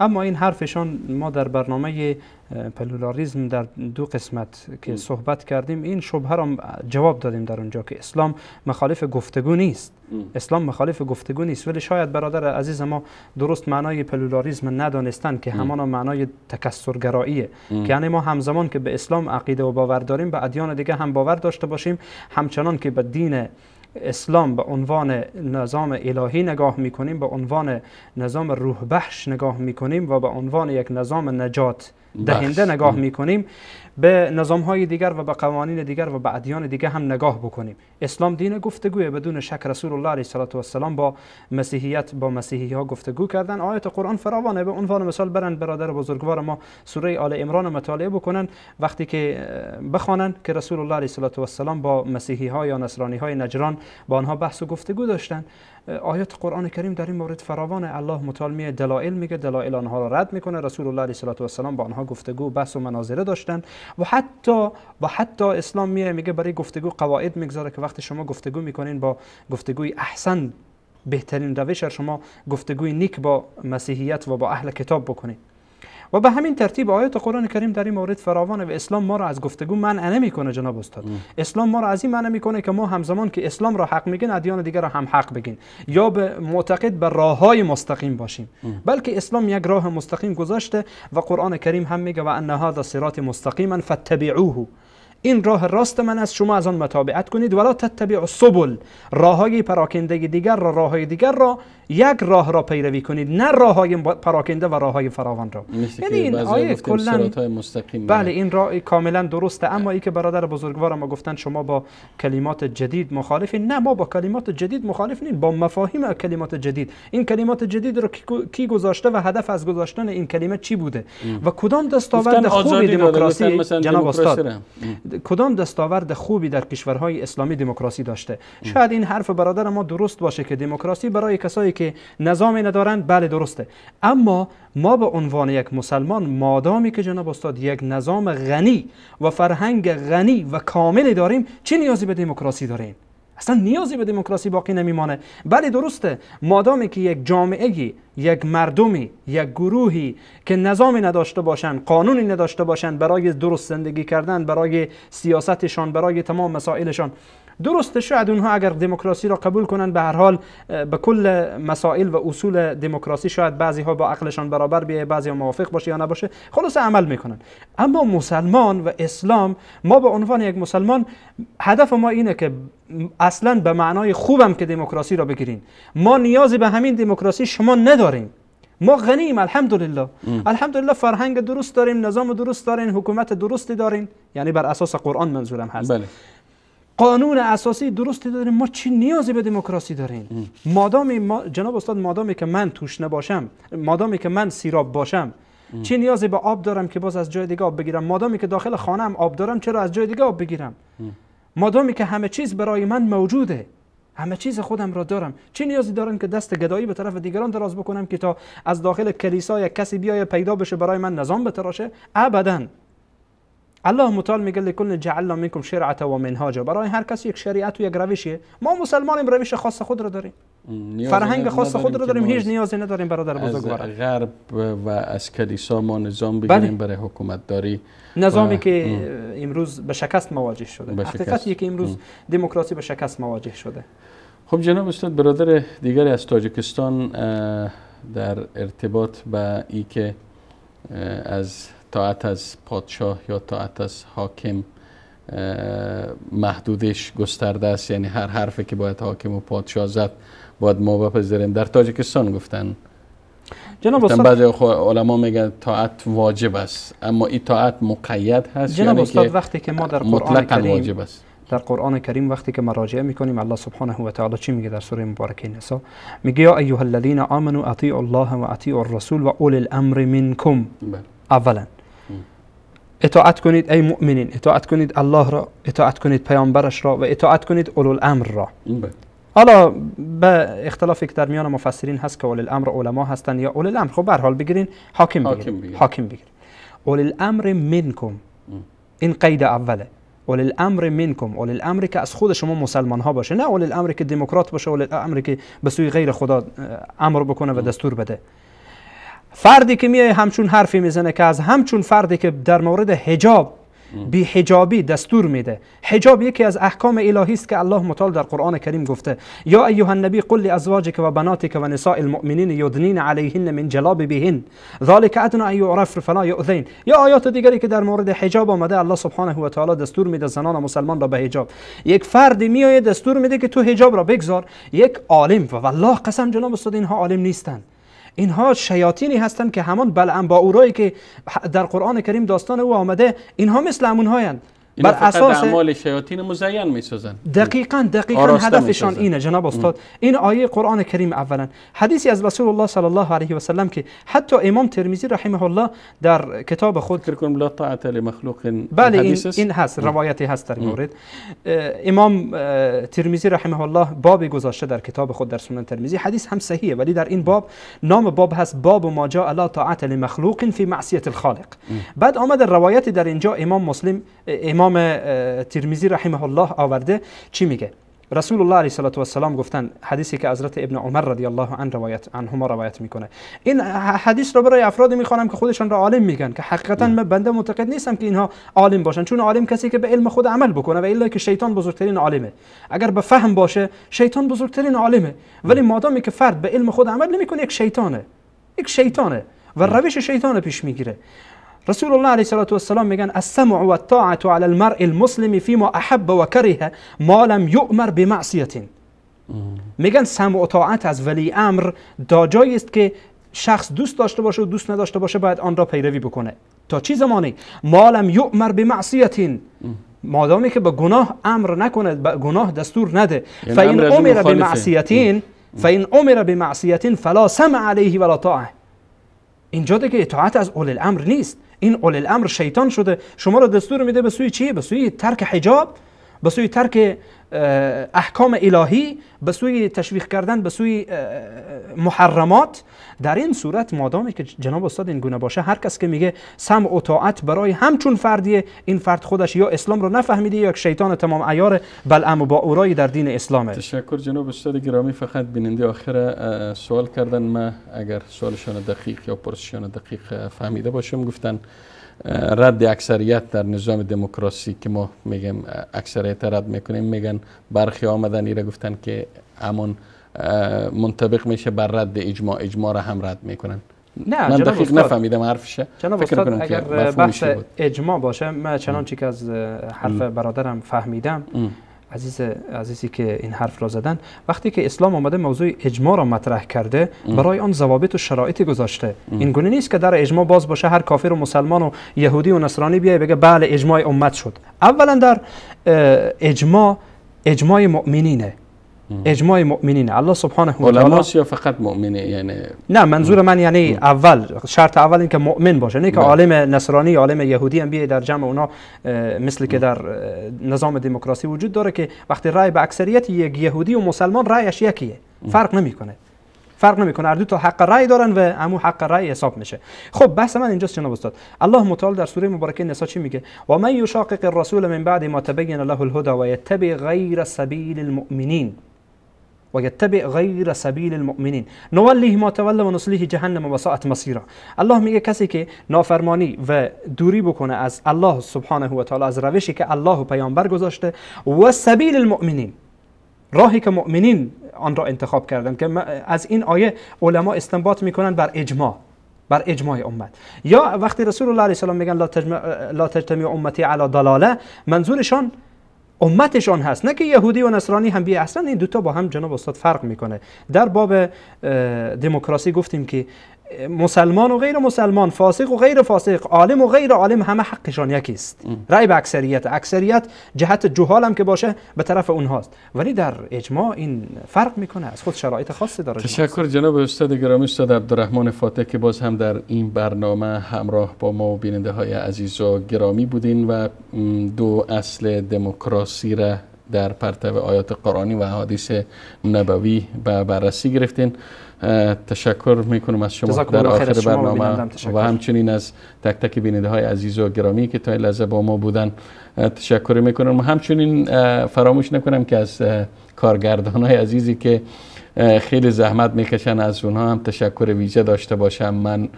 اما این حرفشان ما در برنامه پلورالیسم در دو قسمت که صحبت کردیم این شبهه را جواب دادیم در اونجا که اسلام مخالف گفتگو نیست. اسلام مخالف گفتگو نیست، ولی شاید برادر عزیز ما درست معنای پلورالیسم ندانستن که همانا معنای تکثرگراییه، که یعنی ما همزمان که به اسلام عقیده و باور داریم به ادیان دیگه هم باور داشته باشیم، همچنان که به دین اسلام به عنوان نظام الهی نگاه میکنیم، به عنوان نظام روح بخش نگاه میکنیم و به عنوان یک نظام نجات دهنده نگاه میکنیم، به نظام های دیگر و به قوانین دیگر و به ادیان دیگه هم نگاه بکنیم. اسلام دین گفتگوه، بدون شک رسول الله علیه الصلاة والسلام با مسیحیت، با مسیحی ها گفتگو کردن. آیات قرآن فراوانه. به عنوان مثال برند برادر بزرگوار ما سوره آل عمران مطالعه بکنن، وقتی که بخوانن که رسول الله علیه الصلاة والسلام با مسیحی ها یا نصرانی های نجران با آنها بحث و گفتگو داشتن. آیات قرآن کریم در این مورد فراوان. الله متعال میه دلایل میگه، دلایل آنها را رد میکنه. رسول الله علیه الصلاة والسلام با آنها گفتگو، بحث و مناظره داشتن و حتی اسلام میه میگه برای گفتگو قواعد میگذاره که وقتی شما گفتگو میکنین با گفتگوی احسن، بهترین روش شما گفتگوی نیک با مسیحیت و با اهل کتاب بکنید. و به همین ترتیب آیات قرآن کریم در این مورد فراوانه و اسلام ما را از گفتگو منع نمیکنه جناب استاد. اسلام ما را از این منع میکنه که ما همزمان که اسلام را حق میگین ادیان دیگر را هم حق بگین یا به معتقد به راههای مستقیم باشیم، بلکه اسلام یک راه مستقیم گذاشته و قرآن کریم هم میگه و ان هذا صراط مستقیما فاتبعوه، این راه راست من است شما از آن متابعت کنید، ولا تتبعوا السبل، راههای پراکنده دیگر را، راههای دیگر را، یک راه را پیروی کنید، نه راههای پراکنده و راههای فراوان را. یعنی این آیه کلا بله این راه کاملا درسته. اما ای که برادر بزرگوار ما گفتن شما با کلمات جدید مخالفین، نه ما با کلمات جدید مخالف نیم، با مفاهیم کلمات جدید. این کلمات جدید رو کی گذاشته و هدف از گذاشتن این کلمه چی بوده و کدام دستاورد خوبی دموکراسی جناب استاد، کدام دستاورد خوبی در کشورهای اسلامی دموکراسی داشته؟ شاید این حرف برادر ما درست باشه که دموکراسی برای کسایی که نظامی ندارند، بله درسته، اما ما به عنوان یک مسلمان مادامی که جناب استاد یک نظام غنی و فرهنگ غنی و کامل داریم، چه نیازی به دموکراسی داریم؟ اصلا نیازی به دموکراسی باقی نمیمانه. بله درسته، مادامی که یک جامعه، یک مردمی، یک گروهی که نظامی نداشته باشن، قانونی نداشته باشن برای درست زندگی کردن، برای سیاستشان، برای تمام مسائلشان، درسته شاید اونها اگر دموکراسی را قبول کنن به هر حال به کل مسائل و اصول دموکراسی شاید بعضی ها با عقلشان برابر بیه، بعضی ها موافق باشه یا نباشه، خلاص عمل میکنن. اما مسلمان و اسلام، ما به عنوان یک مسلمان هدف ما اینه که اصلا به معنای خوبم که دموکراسی را بگیرین، ما نیازی به همین دموکراسی شما نداریم، ما غنیم الحمدلله. الحمدلله فرهنگ درست داریم، نظام درست داریم، حکومت درستی داریم، یعنی بر اساس قرآن منظورم هست، بله. قانون اساسی درستی داریم، ما چی نیازی به دموکراسی داریم؟ مادامی ما جناب استاد، مادامی که من توش نباشم، مادامی که من سیراب باشم، چی نیازی به آب دارم که باز از جای دیگه آب بگیرم؟ مادامی که داخل خانه‌ام آب دارم، چرا از جای دیگه آب بگیرم؟ مادامی که همه چیز برای من موجوده، همه چیز خودم را دارم، چه نیازی دارم که دست گدایی به طرف دیگران دراز بکنم که تا از داخل کلیسا یک کسی بیای پیدا بشه برای من نظام بتراشه؟ ابدا. الله متعال میگه لکل جعلنا منکم شرعة و منهاجا، برای هر کسی یک شریعت و یک روشیه. ما مسلمانیم، روش خاص خود را داریم، فرهنگ خاص خود را داریم، هیچ نیازی نداریم برادر بزرگوار از غرب و از کلیسا ما نظام بگیریم برای حکومت داری، نظامی که امروز به شکست مواجه شده. حقیقتیه که امروز دموکراسی به شکست مواجه شده. خب جناب استاد، برادر دیگری از تاجیکستان در ارتباط با ای که از طاعت از پادشاه یا طاعت از حاکم محدودش گسترده است، یعنی هر حرفی که باید حاکم و پادشاه زد باید ما بپذیریم، در تاجیکستان گفتن جناب استاد، بعضی علما میگن طاعت واجب است، اما این طاعت مقید هست. جناب یعنی استاد وقتی که ما در قرآن کریم واجب است، در قرآن کریم وقتی که مراجعه میکنیم الله سبحانه و تعالی چی میگه در سوره مبارکه نساء؟ میگه یا ایها الذین آمنوا اطیعوا الله و اطیعوا الرسول و اولی الامر منکم. اولا اطاعت کنید ای مؤمنین، اطاعت کنید الله را، اطاعت کنید پیامبرش را و اطاعت کنید اولو الامر را. حالا به اختلافی که در میان مفسرین هست که اولی الامر علما هستن یا اولی الامر، خب به هر حال بگیرین حاکم بگیرین، حاکم بگیرین. اولی الامر منکم، این قید اوله. اولی الامر منکم، اولی الامر که از خود شما مسلمان ها باشه، نه اولی الامر که دموکرات باشه، اولی الامر که به سوی غیر خدا امر بکنه و دستور بده. فردی که میای همچون حرفی میزنه که از همچون فردی که در مورد حجاب بی حجابی دستور میده. حجاب یکی از احکام الهی است که الله متعال در قرآن کریم گفته یا ایها النبی قل لازواجک و بناتک و نساء المؤمنین یدنین علیهن من جلابیبهن ذلک ادنی ان یعرفن فلا یؤذین. یا آیات دیگری که در مورد حجاب آمده، الله سبحانه و تعالی دستور میده زنان مسلمان را به حجاب. یک فردی میایه دستور میده که تو حجاب را بگذار، یک عالم، و والله قسم جناب استاد اینها عالم نیستند، اینها شیاطینی هستند که همان بلعم باعورایی که در قرآن کریم داستان او آمده، اینها مثل همونهایند. بر اساس اعمال شیاطین مزین میسازن. دقیقاً هدفشان اینه جناب استاد. این آیه قرآن کریم اولا، حدیثی از رسول الله صلی الله علیه و سلم که حتی امام ترمذی رحمه الله در کتاب خود فکر کنم لا طاعت لمخلوق، بله این هست، روایتی هست در مورد. امام ترمذی رحمه الله باب گذاشته در کتاب خود در سنن ترمذی، حدیث هم صحیحه، ولی در این باب نام باب هست باب ما جاء لا طاعت لمخلوق فی معصیت الخالق. بعد آمد روایتی در اینجا امام مسلم، امام ترمذی رحمه الله آورده. چی میگه؟ رسول الله علیه الصلاة والسلام گفتن، حدیثی که حضرت ابن عمر رضی الله عنه روایت عنهما روایت میکنه. این حدیث رو برای افرادی میخوانم که خودشان را عالم میگن، که حقیقتا من بنده معتقد نیستم که اینها عالم باشن، چون عالم کسی که به علم خود عمل بکنه و الا که شیطان بزرگترین عالمه. اگر به فهم باشه شیطان بزرگترین عالمه، ولی مادامی که فرد به علم خود عمل نمیکنه یک شیطانه، یک شیطانه و روش شیطان پیش میگیره. رسول الله علیه الصلاة والسلام میگن السمع والطاعة على المرء المسلم فيما احب وكره ما لم يؤمر بمعصیت. میگن سمع و طاعت از ولی امر تا جایی است که شخص دوست داشته باشه و دوست نداشته باشه باید آن را پیروی بکنه. تا چی زمانی؟ ما لم یؤمر بمعصیت، مادامی که به گناه امر نکنه، به گناه دستور نده. فإن امر بمعصیت فإن امر بمعصیت فلا سمع علیه ولا طاعه. اینجا دیگه اطاعت از اولی الامر نیست. این اولی الامر شیطان شده، شما رو دستور میده به سوی چی؟ به سوی ترک حجاب، به سوی ترک احکام الهی، به سوی تشویق کردن به سوی محرمات. در این صورت مادامی که جناب استاد این گونه باشه، هر کس که میگه سمع و طاعت برای همچون فردیه، این فرد خودش یا اسلام رو نفهمیده یا یک شیطان تمام عیار بلعم و باورای در دین اسلامه. تشکر جناب استاد گرامی. فقط بیننده آخر سوال کردن، ما اگر سوالشان دقیق یا پرسشان دقیق فهمیده باشم، گفتن رد اکثریت در نظام دموکراسی که ما میگیم اکثریت رد میکنیم، میگن برخی آمدن ایره گفتن که همون منطبق میشه بر رد اجماع، اجماع را هم رد میکنن. نه من دقیق نفهمیدم حرفشه. جناب استاد اگر بحث اجماع باشه، من چنانچه که از حرف برادرم فهمیدم، عزیزی که این حرف را زدن، وقتی که اسلام آمده موضوع اجماع را مطرح کرده، برای آن ضوابط و شرایط گذاشته. این گونه نیست که در اجماع باز باشه هر کافر و مسلمان و یهودی و نصرانی بیای بگه بله اجماع امت شد. اولا در اجماع، اجماع مؤمنینه، اجماع مؤمنین الله سبحانه و تعالی یا فقط مؤمنه؟ یعنی نه، منظور من یعنی اول شرط اول این که مؤمن باشه، نه که عالم نصرانی عالم یهودی هم بیه در جمع اونا، مثل که در نظام دموکراسی وجود داره که وقتی رأی به اکثریت یک یهودی و مسلمان رأیش یکیه، فرق نمیکنه، فرق نمیکنه، هر دو تا حق رأی دارن و همون حق رأی حساب میشه. خب بحث من اینجاست جناب استاد. الله متعال در سوره مبارکه نساء چی میگه؟ و من یشاقق الرسول من بعد ما تبین له الهدى ويتبع غیر سبیل المؤمنین ويتبع غیر سبیل المؤمنین نولیه ما تولى و نصلیه جهنم و ساءت مصیرا. الله میگه کسی که نافرمانی و دوری بکنه از الله سبحانه و تعالی، از روشی که الله و پیامبر گذاشته، و سبیل المؤمنین، راهی که مؤمنین آن را انتخاب کردن، که از این آیه علما استنباط میکنن بر اجماع، بر اجماع امت. یا وقتی رسول الله علیه السلام میگن لا تجتمع امتی علی ضلاله، منظورشان امتشان هست، نه که یهودی و نصرانی هم بیه. اصلا این دوتا با هم جناب استاد فرق میکنه. در باب دموکراسی گفتیم که مسلمان و غیر مسلمان، فاسق و غیر فاسق، عالم و غیر عالم، همه حقشان یکیست. رأی به اکثریت، اکثریت جهت جهال هم که باشه به طرف اونهاست، ولی در اجماع این فرق میکنه، از خود شرایط خاصی داره. تشکر جناب استاد گرامی، استاد عبدالرحمن فاتح که باز هم در این برنامه همراه با ما و بیننده های عزیز و گرامی بودین و دو اصل دموکراسی را در پرتو آیات قرآنی و احادیث نبوی به بررسی گرفتین. تشکر میکنم از شما در آخر برنامه و همچنین از تک تک بیننده های عزیز و گرامی که تا این لحظه با ما بودن تشکر میکنم. همچنین فراموش نکنم که از کارگردان های عزیزی که خیلی زحمت میکشن از اونها هم تشکر ویژه داشته باشم. من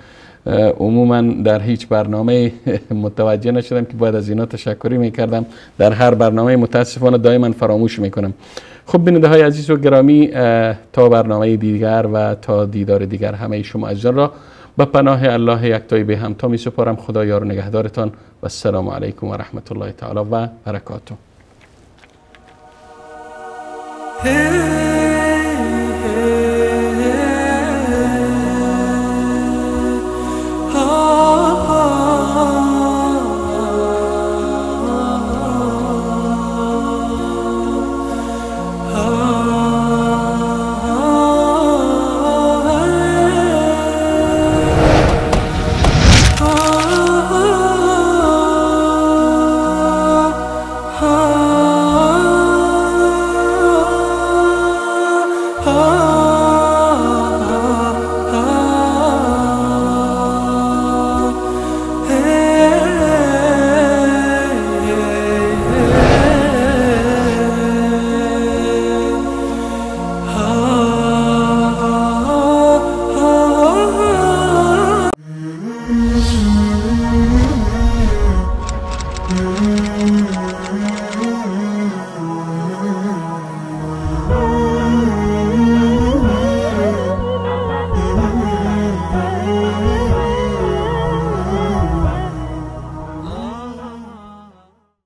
عموما در هیچ برنامه متوجه نشدم که باید از اینا تشکری میکردم. در هر برنامه متاسفانه دائما فراموش میکنم. خب بیننده های عزیز و گرامی، تا برنامه دیگر و تا دیدار دیگر همه شما عزیزان را به پناه الله یکتای به همتا می سپارم. خدا یار و نگهدارتان و السلام علیکم و رحمت الله تعالی و برکاته.